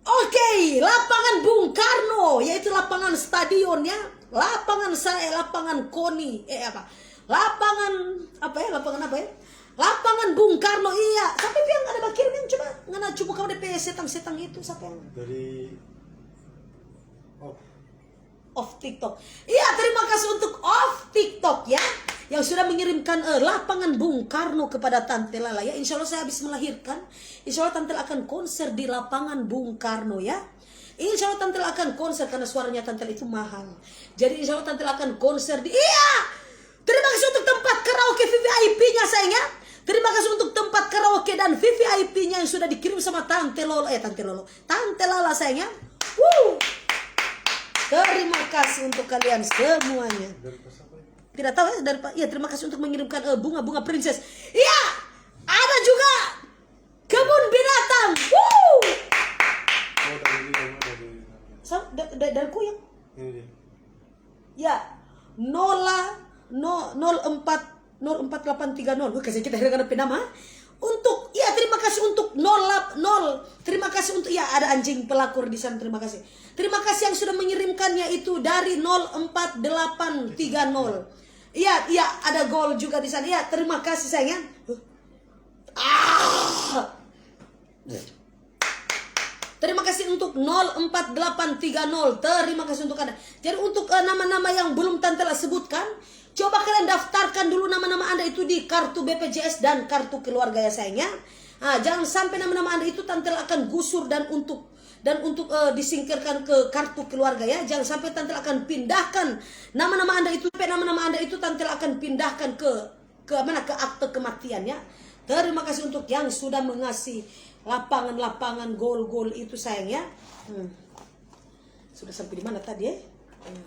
Oke, lapangan Bung Karno, yaitu lapangan stadion, ya. Lapangan sa-, eh, lapangan KONI, eh, apa? Lapangan, apa, ya? Lapangan apa, ya? Lapangan Bung Karno, iya. Sampai piang ada bakir, men, coba. Ngana coba kau depe setang-setang itu, siapa yang Dari, oh, off TikTok. Iya, terima kasih untuk off TikTok, ya, yang sudah mengirimkan, eh, lapangan Bung Karno kepada Tante Lala, ya. Insya Allah saya habis melahirkan, insya Allah Tante Lala akan konser di lapangan Bung Karno, ya. Insya Allah Tante Lala akan konser karena suaranya Tante Lala itu mahal. Jadi insya Allah Tante Lala akan konser di, iya. Terima kasih untuk tempat karaoke V V I P-nya, sayang, ya. Terima kasih untuk tempat karaoke dan V V I P-nya yang sudah dikirim sama Tante Lolo, eh, Tante Lolo, Tante Lala, sayang, ya. Wuh. Terima kasih untuk kalian semuanya. Tidak tahu, ya, dari pa-, ya, terima kasih untuk mengirimkan, eh, bunga-bunga princess. Iya, ada juga kebun binatang. Wuh. Oh, dari ini, dari, dari, Sa-, da-, da-, dari Kuyang. Ini dia. Ya, nola, no, nol empat, nol empat delapan tiga nol. Wih, kasih kita heran ada pe nama. Untuk, ya, terima kasih untuk nol, nol. Terima kasih untuk, ya, ada anjing pelakor di sana, terima kasih. Terima kasih yang sudah mengirimkannya itu dari nol empat delapan tiga nol. Iya, iya, ada gol juga di sana. Ya, terima kasih, sayang, ya. Ah. Terima kasih untuk nol empat delapan tiga nol. Terima kasih untuk Anda. Jadi untuk, eh, nama-nama yang belum Tante Lala sebutkan, Coba kalian daftarkan dulu nama-nama Anda itu di kartu B P J S dan kartu keluarga ya sayang ya. Ah, jangan sampai nama-nama Anda itu Tante Lala akan gusur dan untuk dan untuk eh, disingkirkan ke kartu keluarga ya. Jangan sampai Tante Lala akan pindahkan nama-nama Anda itu, sampai nama-nama Anda itu Tante Lala akan pindahkan ke ke mana, ke akte kematian ya. Terima kasih untuk yang sudah mengasih lapangan-lapangan gol-gol itu sayang ya. Hmm. Sudah sampai di mana tadi ya? Hmm.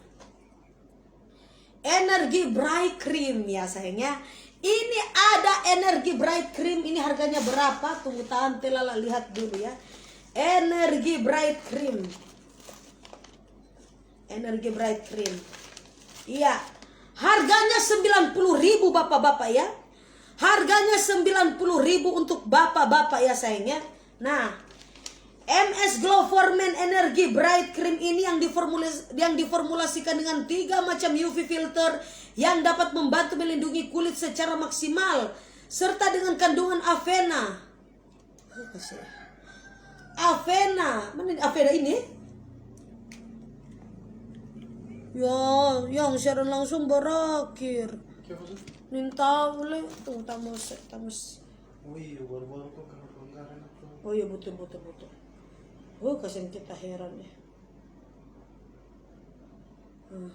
Energy Bright Cream ya sayang ya. Ini ada Energy Bright Cream, ini harganya berapa? Tunggu, Tante Lala lihat dulu ya. Energy Bright Cream. Energy Bright Cream. Iya. Harganya sembilan puluh ribu bapak-bapak ya. Harganya sembilan puluh ribu untuk bapak-bapak ya sayang ya. Nah, M S Glow for Men Energy Bright Cream ini yang diformulis- yang diformulasikan dengan tiga macam U V filter yang dapat membantu melindungi kulit secara maksimal, serta dengan kandungan avena. Oh, kasih. Avena, mana ini avena ini? Ya, yang siaran langsung berakhir. Siapa tuh? Nintau le, tuh tamus tamus. Oh iya, baru-baru kok kena pelanggaran itu. Oh iya, betul, betul, betul. Oh, kasihan kita, heran ya. Hmm.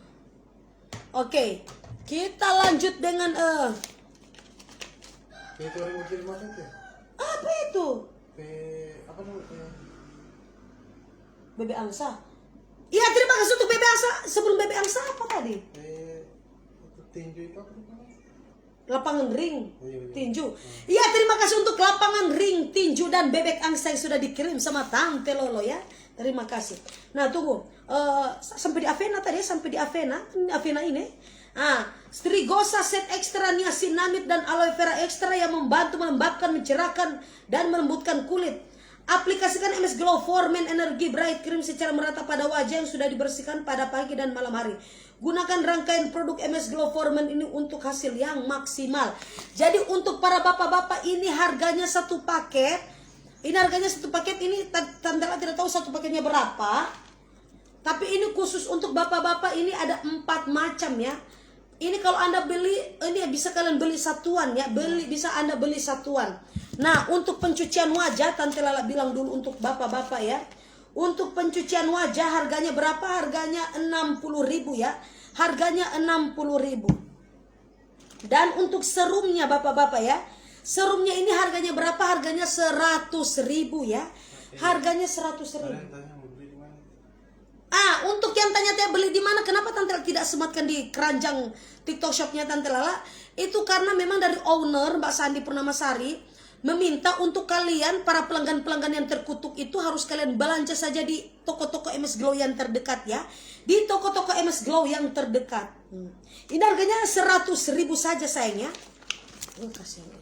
Oke, kita lanjut dengan eh Itu orang mau kirim apa itu? Apa itu? Pe apa namanya? Bebe angsa. Iya, terima kasih untuk Bebe Angsa. Sebelum Bebe Angsa apa tadi? Eh itu tinju itu apa namanya? Lapangan ring, Oh, iya, iya. Tinju. Iya, terima kasih untuk lapangan ring, tinju, dan bebek angsa yang sudah dikirim sama Tante Lolo ya. Terima kasih. Nah, tunggu. Eh, sa- sampai di Avena tadi ya, sampai di Avena. Ini Avena ini. Ah, Strigosa set extra, niacinamide dan aloe vera extra yang membantu melembabkan, mencerahkan, dan melembutkan kulit. Aplikasikan M S Glow for Men Energy Bright Cream secara merata pada wajah yang sudah dibersihkan pada pagi dan malam hari. Gunakan rangkaian produk M S Glow for Men ini untuk hasil yang maksimal. Jadi untuk para bapak-bapak ini harganya satu paket. Ini harganya satu paket ini ta- Tante Lala tidak tahu satu paketnya berapa. Tapi ini khusus untuk bapak-bapak ini ada empat macam ya. Ini kalau Anda beli, ini bisa kalian beli satuan ya, beli bisa Anda beli satuan. Nah, untuk pencucian wajah Tante Lala bilang dulu untuk bapak-bapak ya. Untuk pencucian wajah harganya berapa? Harganya enam puluh ribu ya. Harganya enam puluh ribu. Dan untuk serumnya bapak-bapak ya. Serumnya ini harganya berapa? Harganya seratus ribu ya. Harganya seratus ribu. Kalian tanya mau beli di mana? Ah, untuk yang tanya-tanya beli di mana, kenapa Tante tidak sematkan di keranjang TikTok shopnya Tante Lala? Itu karena memang dari owner Mbak Sandi Purnamasari meminta untuk kalian para pelanggan-pelanggan yang terkutuk itu harus kalian belanja saja di toko-toko M S Glow yang terdekat ya. Di toko-toko M S Glow yang terdekat. Hmm. Ini harganya seratus ribu saja sayang ya. Oh, kasihan.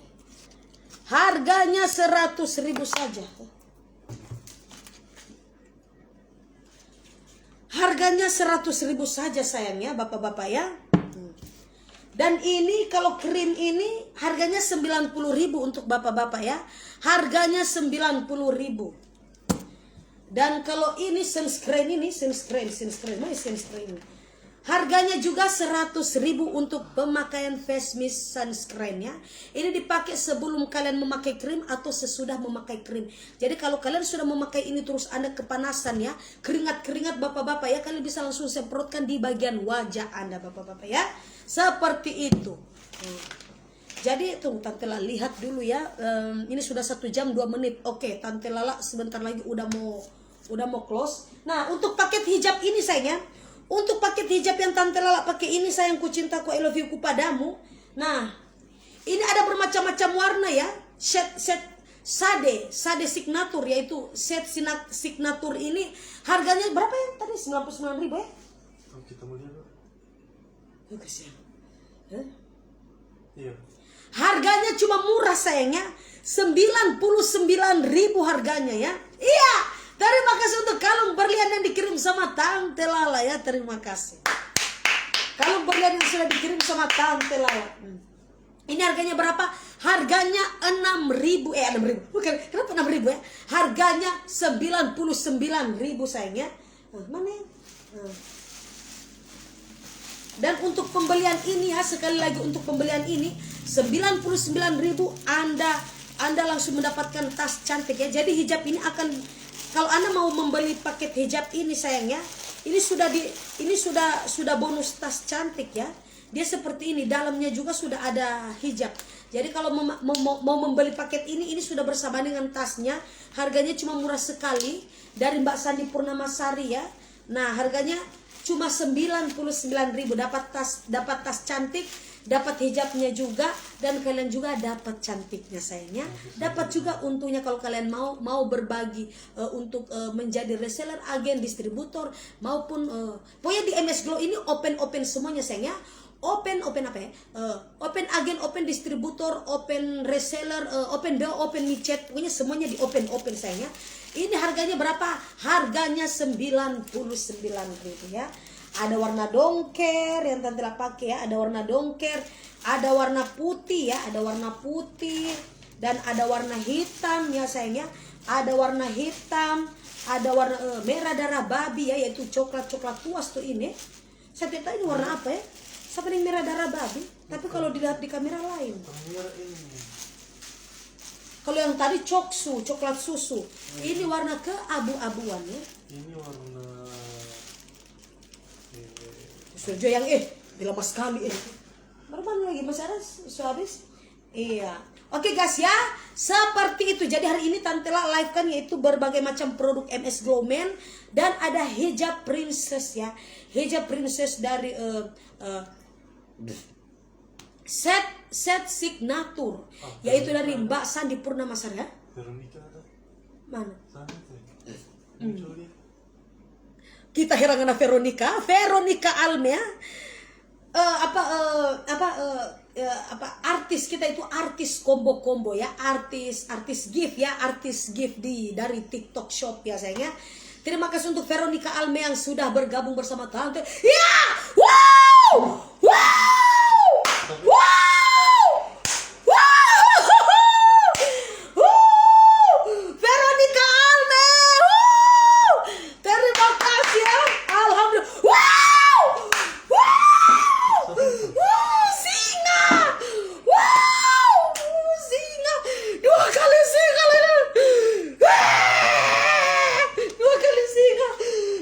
Harganya seratus ribu saja. Harganya seratus ribu saja sayang ya, bapak-bapak ya. Hmm. Dan ini kalau krim ini harganya sembilan puluh ribu untuk bapak-bapak ya. Harganya sembilan puluh ribu. Dan kalau ini sunscreen ini, sunscreen, sunscreen, mana sunscreen? Harganya juga seratus ribu untuk pemakaian face mist sunscreen ya. Ini dipakai sebelum kalian memakai krim atau sesudah memakai krim. Jadi kalau kalian sudah memakai ini terus Anda kepanasan ya, keringat-keringat bapak-bapak ya, kalian bisa langsung semprotkan di bagian wajah Anda bapak-bapak ya. Seperti itu. Hmm. Jadi tuh Tante Lala lihat dulu ya. Em, ini sudah satu jam dua menit. Oke, Tante Lala sebentar lagi udah mau udah mau close. Nah, untuk paket hijab ini sayang ya. Untuk paket hijab yang Tante Lala pakai ini sayang, ku cintaku, I love you ku padamu. Nah, ini ada bermacam-macam warna ya. Set set sade, sade signature, yaitu set sinak- signature ini harganya berapa ya tadi? Sembilan puluh sembilan ribu ya? Oh, kita mau lihat dulu. Oh, kasihan. Hah? Iya. Harganya cuma murah sayangnya, sembilan puluh sembilan ribu harganya ya. Iya, terima kasih untuk kalung berlian yang dikirim sama Tante Lala ya, terima kasih. Kalung berlian yang sudah dikirim sama Tante Lala. Hmm. Ini harganya berapa? Harganya enam ribu, eh enam ribu. Bukan, kenapa enam ribu ya? Harganya sembilan puluh sembilan ribu sayangnya. Nah, mana ya? Nah. Dan untuk pembelian ini ya, sekali lagi untuk pembelian ini, sembilan puluh sembilan ribu Anda, Anda langsung mendapatkan tas cantik ya. Jadi hijab ini akan, kalau Anda mau membeli paket hijab ini sayang ya, ini sudah di, ini sudah, sudah bonus tas cantik ya. Dia seperti ini, dalamnya juga sudah ada hijab. Jadi kalau mau, mau, mau, mau membeli paket ini, ini sudah bersama dengan tasnya. Harganya cuma murah sekali, dari Mbak Sandi Purnamasari ya. Nah, harganya cuma sembilan puluh sembilan ribu, dapat tas, dapat tas cantik, dapat hijabnya juga, dan kalian juga dapat cantiknya sayangnya. Dapat juga untungnya kalau kalian mau, mau berbagi, eh, untuk, eh, menjadi reseller, agen, distributor, maupun, eh, pokoknya di M S Glow ini open-open semuanya sayangnya. Open, open apa ya? Eh, open agen, open distributor, open reseller, eh, open B O, open micet, pokoknya semuanya di open, open sayangnya. Ini harganya berapa? Harganya sembilan puluh sembilan ribu ya. Ada warna dongker yang Tante La pake ya, ada warna dongker, ada warna putih ya, ada warna putih, dan ada warna hitam ya sayangnya. Ada warna hitam, ada warna, eh, merah darah babi ya, yaitu coklat-coklat tuas tuh ini. Saya tidak tahu ini warna apa ya. Sama dengan merah darah babi, tapi kalau dilihat di kamera lain. Merah ini. Kalau yang tadi coksu, coklat susu. Ini warna keabu-abuan ya. Ini warna eh, Susu jo yang eh, lama sekali eh. Baru mana lagi masih ada su habis? Iya. Oke guys ya, seperti itu. Jadi hari ini Tante La live kan yaitu berbagai macam produk M S Glow Men dan ada hijab princess ya. Hijab princess dari eh, eh, set set signature yaitu dari Mbak Sandi Purnamasari ya. Veronica ada. Mana? Sana tuh. Muncul dia. Kita heran ngana Veronica, Veronica Almea. Eh, apa eh, apa eh, eh, apa artis kita itu artis combo-combo ya, artis artis gift ya, artis gift di dari TikTok Shop ya sayang ya. Terima kasih untuk Veronica Alme yang sudah bergabung bersama Tante. Ya! Wow! Wow! Wow! Wow! Wow! Veronica Alme! Wow! Terima kasih ya. Alhamdulillah. Wow! Wow! Wow! Singa! Wow! Singa! Dua kali singa lagi. Dua kali singa.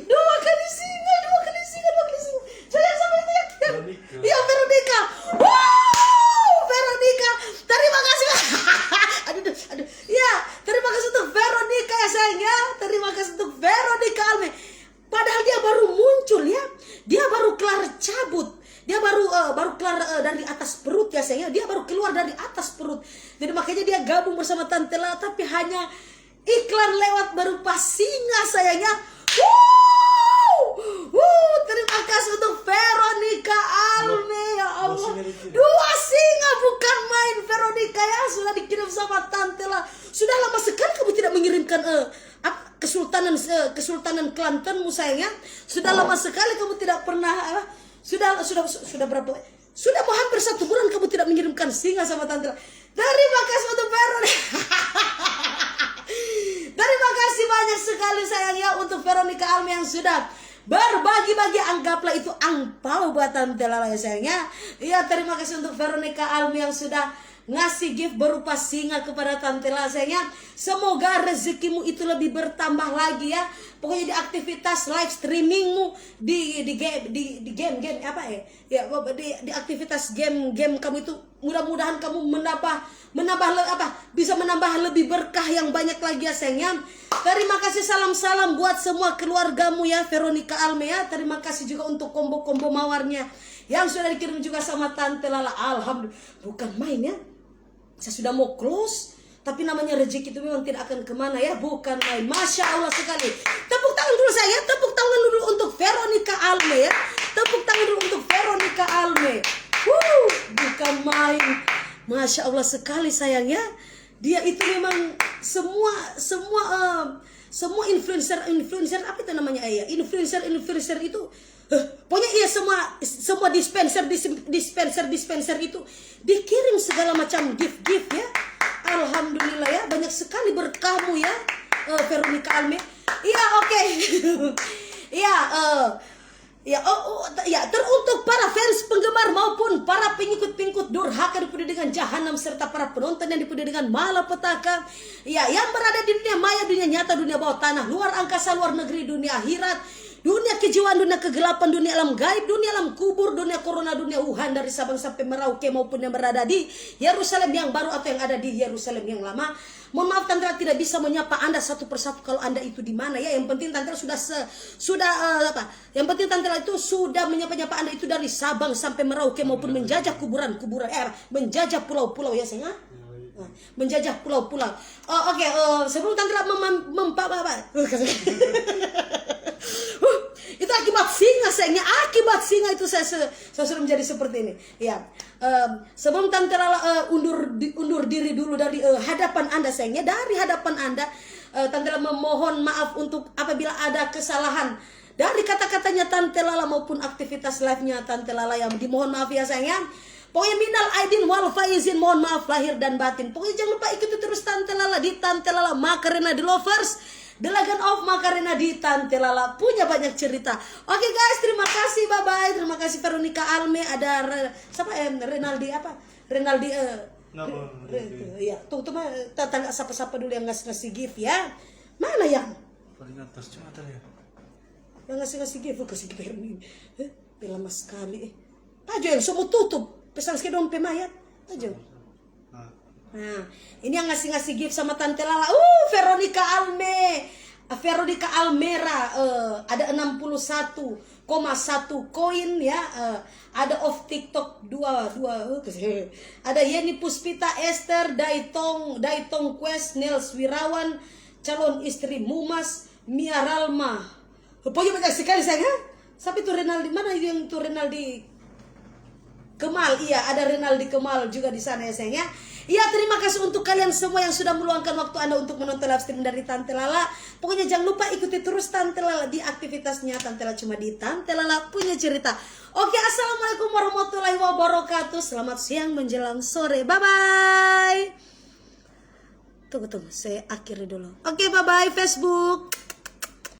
Dua kali singa, dua kali singa, dua kali singa. Sayang sama itu ya. Ya. Veronica. Iya, Veronica. Wow, Veronica. Terima kasih. Aduh, aduh, aduh. Ya, terima kasih untuk Veronica ya sayang ya. Terima kasih untuk Veronica Alme. Padahal dia baru muncul ya. Dia baru kelar cabut. Dia baru eh, baru kelar eh, dari atas perut ya sayang ya. Dia baru keluar dari atas perut. Jadi makanya dia gabung bersama Tante La, tapi hanya iklan lewat berupa singa sayang ya. Wow! Wow, terima kasih untuk Veronica Alme ya Allah. Dua singa dikirim. Dua singa bukan main Veronica ya, sudah dikirim sama Tante La. Sudah lama sekali kamu tidak mengirimkan eh, apa, kesultanan eh, kesultanan Kelantanmu sayang ya. Sudah lama sekali kamu tidak pernah apa, sudah sudah sudah berapa sudah mau hampir satu bulan kamu tidak mengirimkan singa sama Tante La. Terima kasih untuk Veronica. Terima kasih banyak sekali sayang ya untuk Veronica Alme yang sudah berbagi-bagi, anggaplah itu angpau buat Tante La ya sayang ya. Iya, terima kasih untuk Veronica Alme yang sudah ngasih gift berupa singa kepada Tante La sayang ya. Semoga rezekimu itu lebih bertambah lagi ya. Pokoknya di aktivitas live streamingmu di di game di, di game game apa ya? Ya, di, di aktivitas game-game kamu itu, mudah-mudahan kamu menambah menambah le- apa bisa menambah lebih berkah yang banyak lagi ya sayang ya. Terima kasih, salam-salam buat semua keluargamu ya Veronica Alme ya. Terima kasih juga untuk kombo-kombo mawarnya yang sudah dikirim juga sama Tante Lala. Alhamdulillah, bukan main ya. Saya sudah mau close, tapi namanya rezeki itu memang tidak akan kemana ya, bukan main. Masya Allah sekali. Tepuk tangan dulu sayang ya, tepuk tangan dulu untuk Veronica Alme ya. Tepuk tangan dulu untuk Veronica Alme. Wuh, bukan main. Masya Allah sekali sayang ya. Dia itu memang semua semua eh, semua influencer influencer apa itu namanya ya? Influencer influencer itu eh, pokoknya iya semua semua dispenser dis- dispenser dispenser itu dikirim segala macam gift gift ya. Alhamdulillah ya, banyak sekali berkahmu ya, eh, Veronica Alme. Iya, oke. Iya, eh, Ya, oh, oh, t- ya, teruntuk para fans, penggemar, maupun para pengikut-pengikut durhaka dipenuhi dengan jahanam, serta para penonton yang dipenuhi dengan malapetaka, ya, yang berada di dunia maya, dunia nyata, dunia bawah tanah, luar angkasa, luar negeri, dunia akhirat, dunia kejiwaan, dunia kegelapan, dunia alam gaib, dunia alam kubur, dunia corona, dunia Wuhan, dari Sabang sampai Merauke, maupun yang berada di Yerusalem yang baru atau yang ada di Yerusalem yang lama. Mohon maaf, Tante Lala tidak bisa menyapa Anda satu persatu kalau Anda itu di mana, ya. Yang penting Tante Lala sudah se- sudah, eh, apa? Yang penting Tante Lala itu sudah menyapa-nyapa Anda itu dari Sabang sampai Merauke maupun menjajah kuburan-kuburan, eh, menjajah pulau-pulau, ya, sayang, ah? Nah, menjajah pulau-pulau. Oh, oke, eh, sebelum Tante Lala mem- mem- apa, apa? Uh, itu akibat singa, sayangnya. Akibat singa itu saya se- saya sudah menjadi seperti ini. Ya, em, sebelum Tante Lala, eh, undur di- undur diri dulu dari, eh, hadapan Anda, sayangnya, dari hadapan Anda, eh, Tante Lala memohon maaf untuk apabila ada kesalahan dari kata-katanya Tante Lala maupun aktivitas live-nya Tante Lala, yang dimohon maaf, ya, sayangnya. Pokoknya minal aidin wal faizin, mohon maaf lahir dan batin. Pokoknya jangan lupa ikuti terus Tante Lala di Tante Lala Macarena di Lovers. The Legend of Macarena di Tante Lala punya banyak cerita. Oke, guys, terima kasih, bye bye. Terima kasih Veronica Alme, ada Re- siapa, eh, Renaldi apa? Renaldi, eh, Napa, Re- Re- iya, tuh tuh mah, ta- ta- sapa-sapa dulu yang ngasih-ngasih gift, ya. Mana yang? Paling atas cuma ada ya. Yang ngasih-ngasih gift, oh, kasih gift ini. Eh, lama sekali, eh. Tajo yang semua tutup. Pesan ke dong pe mayat. Tajo. Nah, Nah, ini yang ngasih-ngasih gift sama Tante Lala. Uh, Veronica Alme. Ah, Veronica Almera, eh, ada enam puluh satu koma satu koin, ya. Eh, ada of TikTok dua dua, eh, ada Yeni Puspita, Esther, Daitong, Daitong Quest, Nels Wirawan, calon istri Mumas, Mia Ralma. Pokoknya banyak sekali, sayang, ya. Siapa itu Renaldi? Mana yang itu Renaldi Kemal? Iya, ada Renaldi Kemal juga di sana, ya, sayang, ya. Iya, terima kasih untuk kalian semua yang sudah meluangkan waktu Anda untuk menonton live stream dari Tante Lala. Pokoknya jangan lupa ikuti terus Tante Lala di aktivitasnya Tante Lala, cuma di Tante Lala punya cerita. Oke, assalamualaikum warahmatullahi wabarakatuh. Selamat siang menjelang sore. Bye bye. Tunggu, tunggu, saya akhiri dulu. Oke, bye bye Facebook.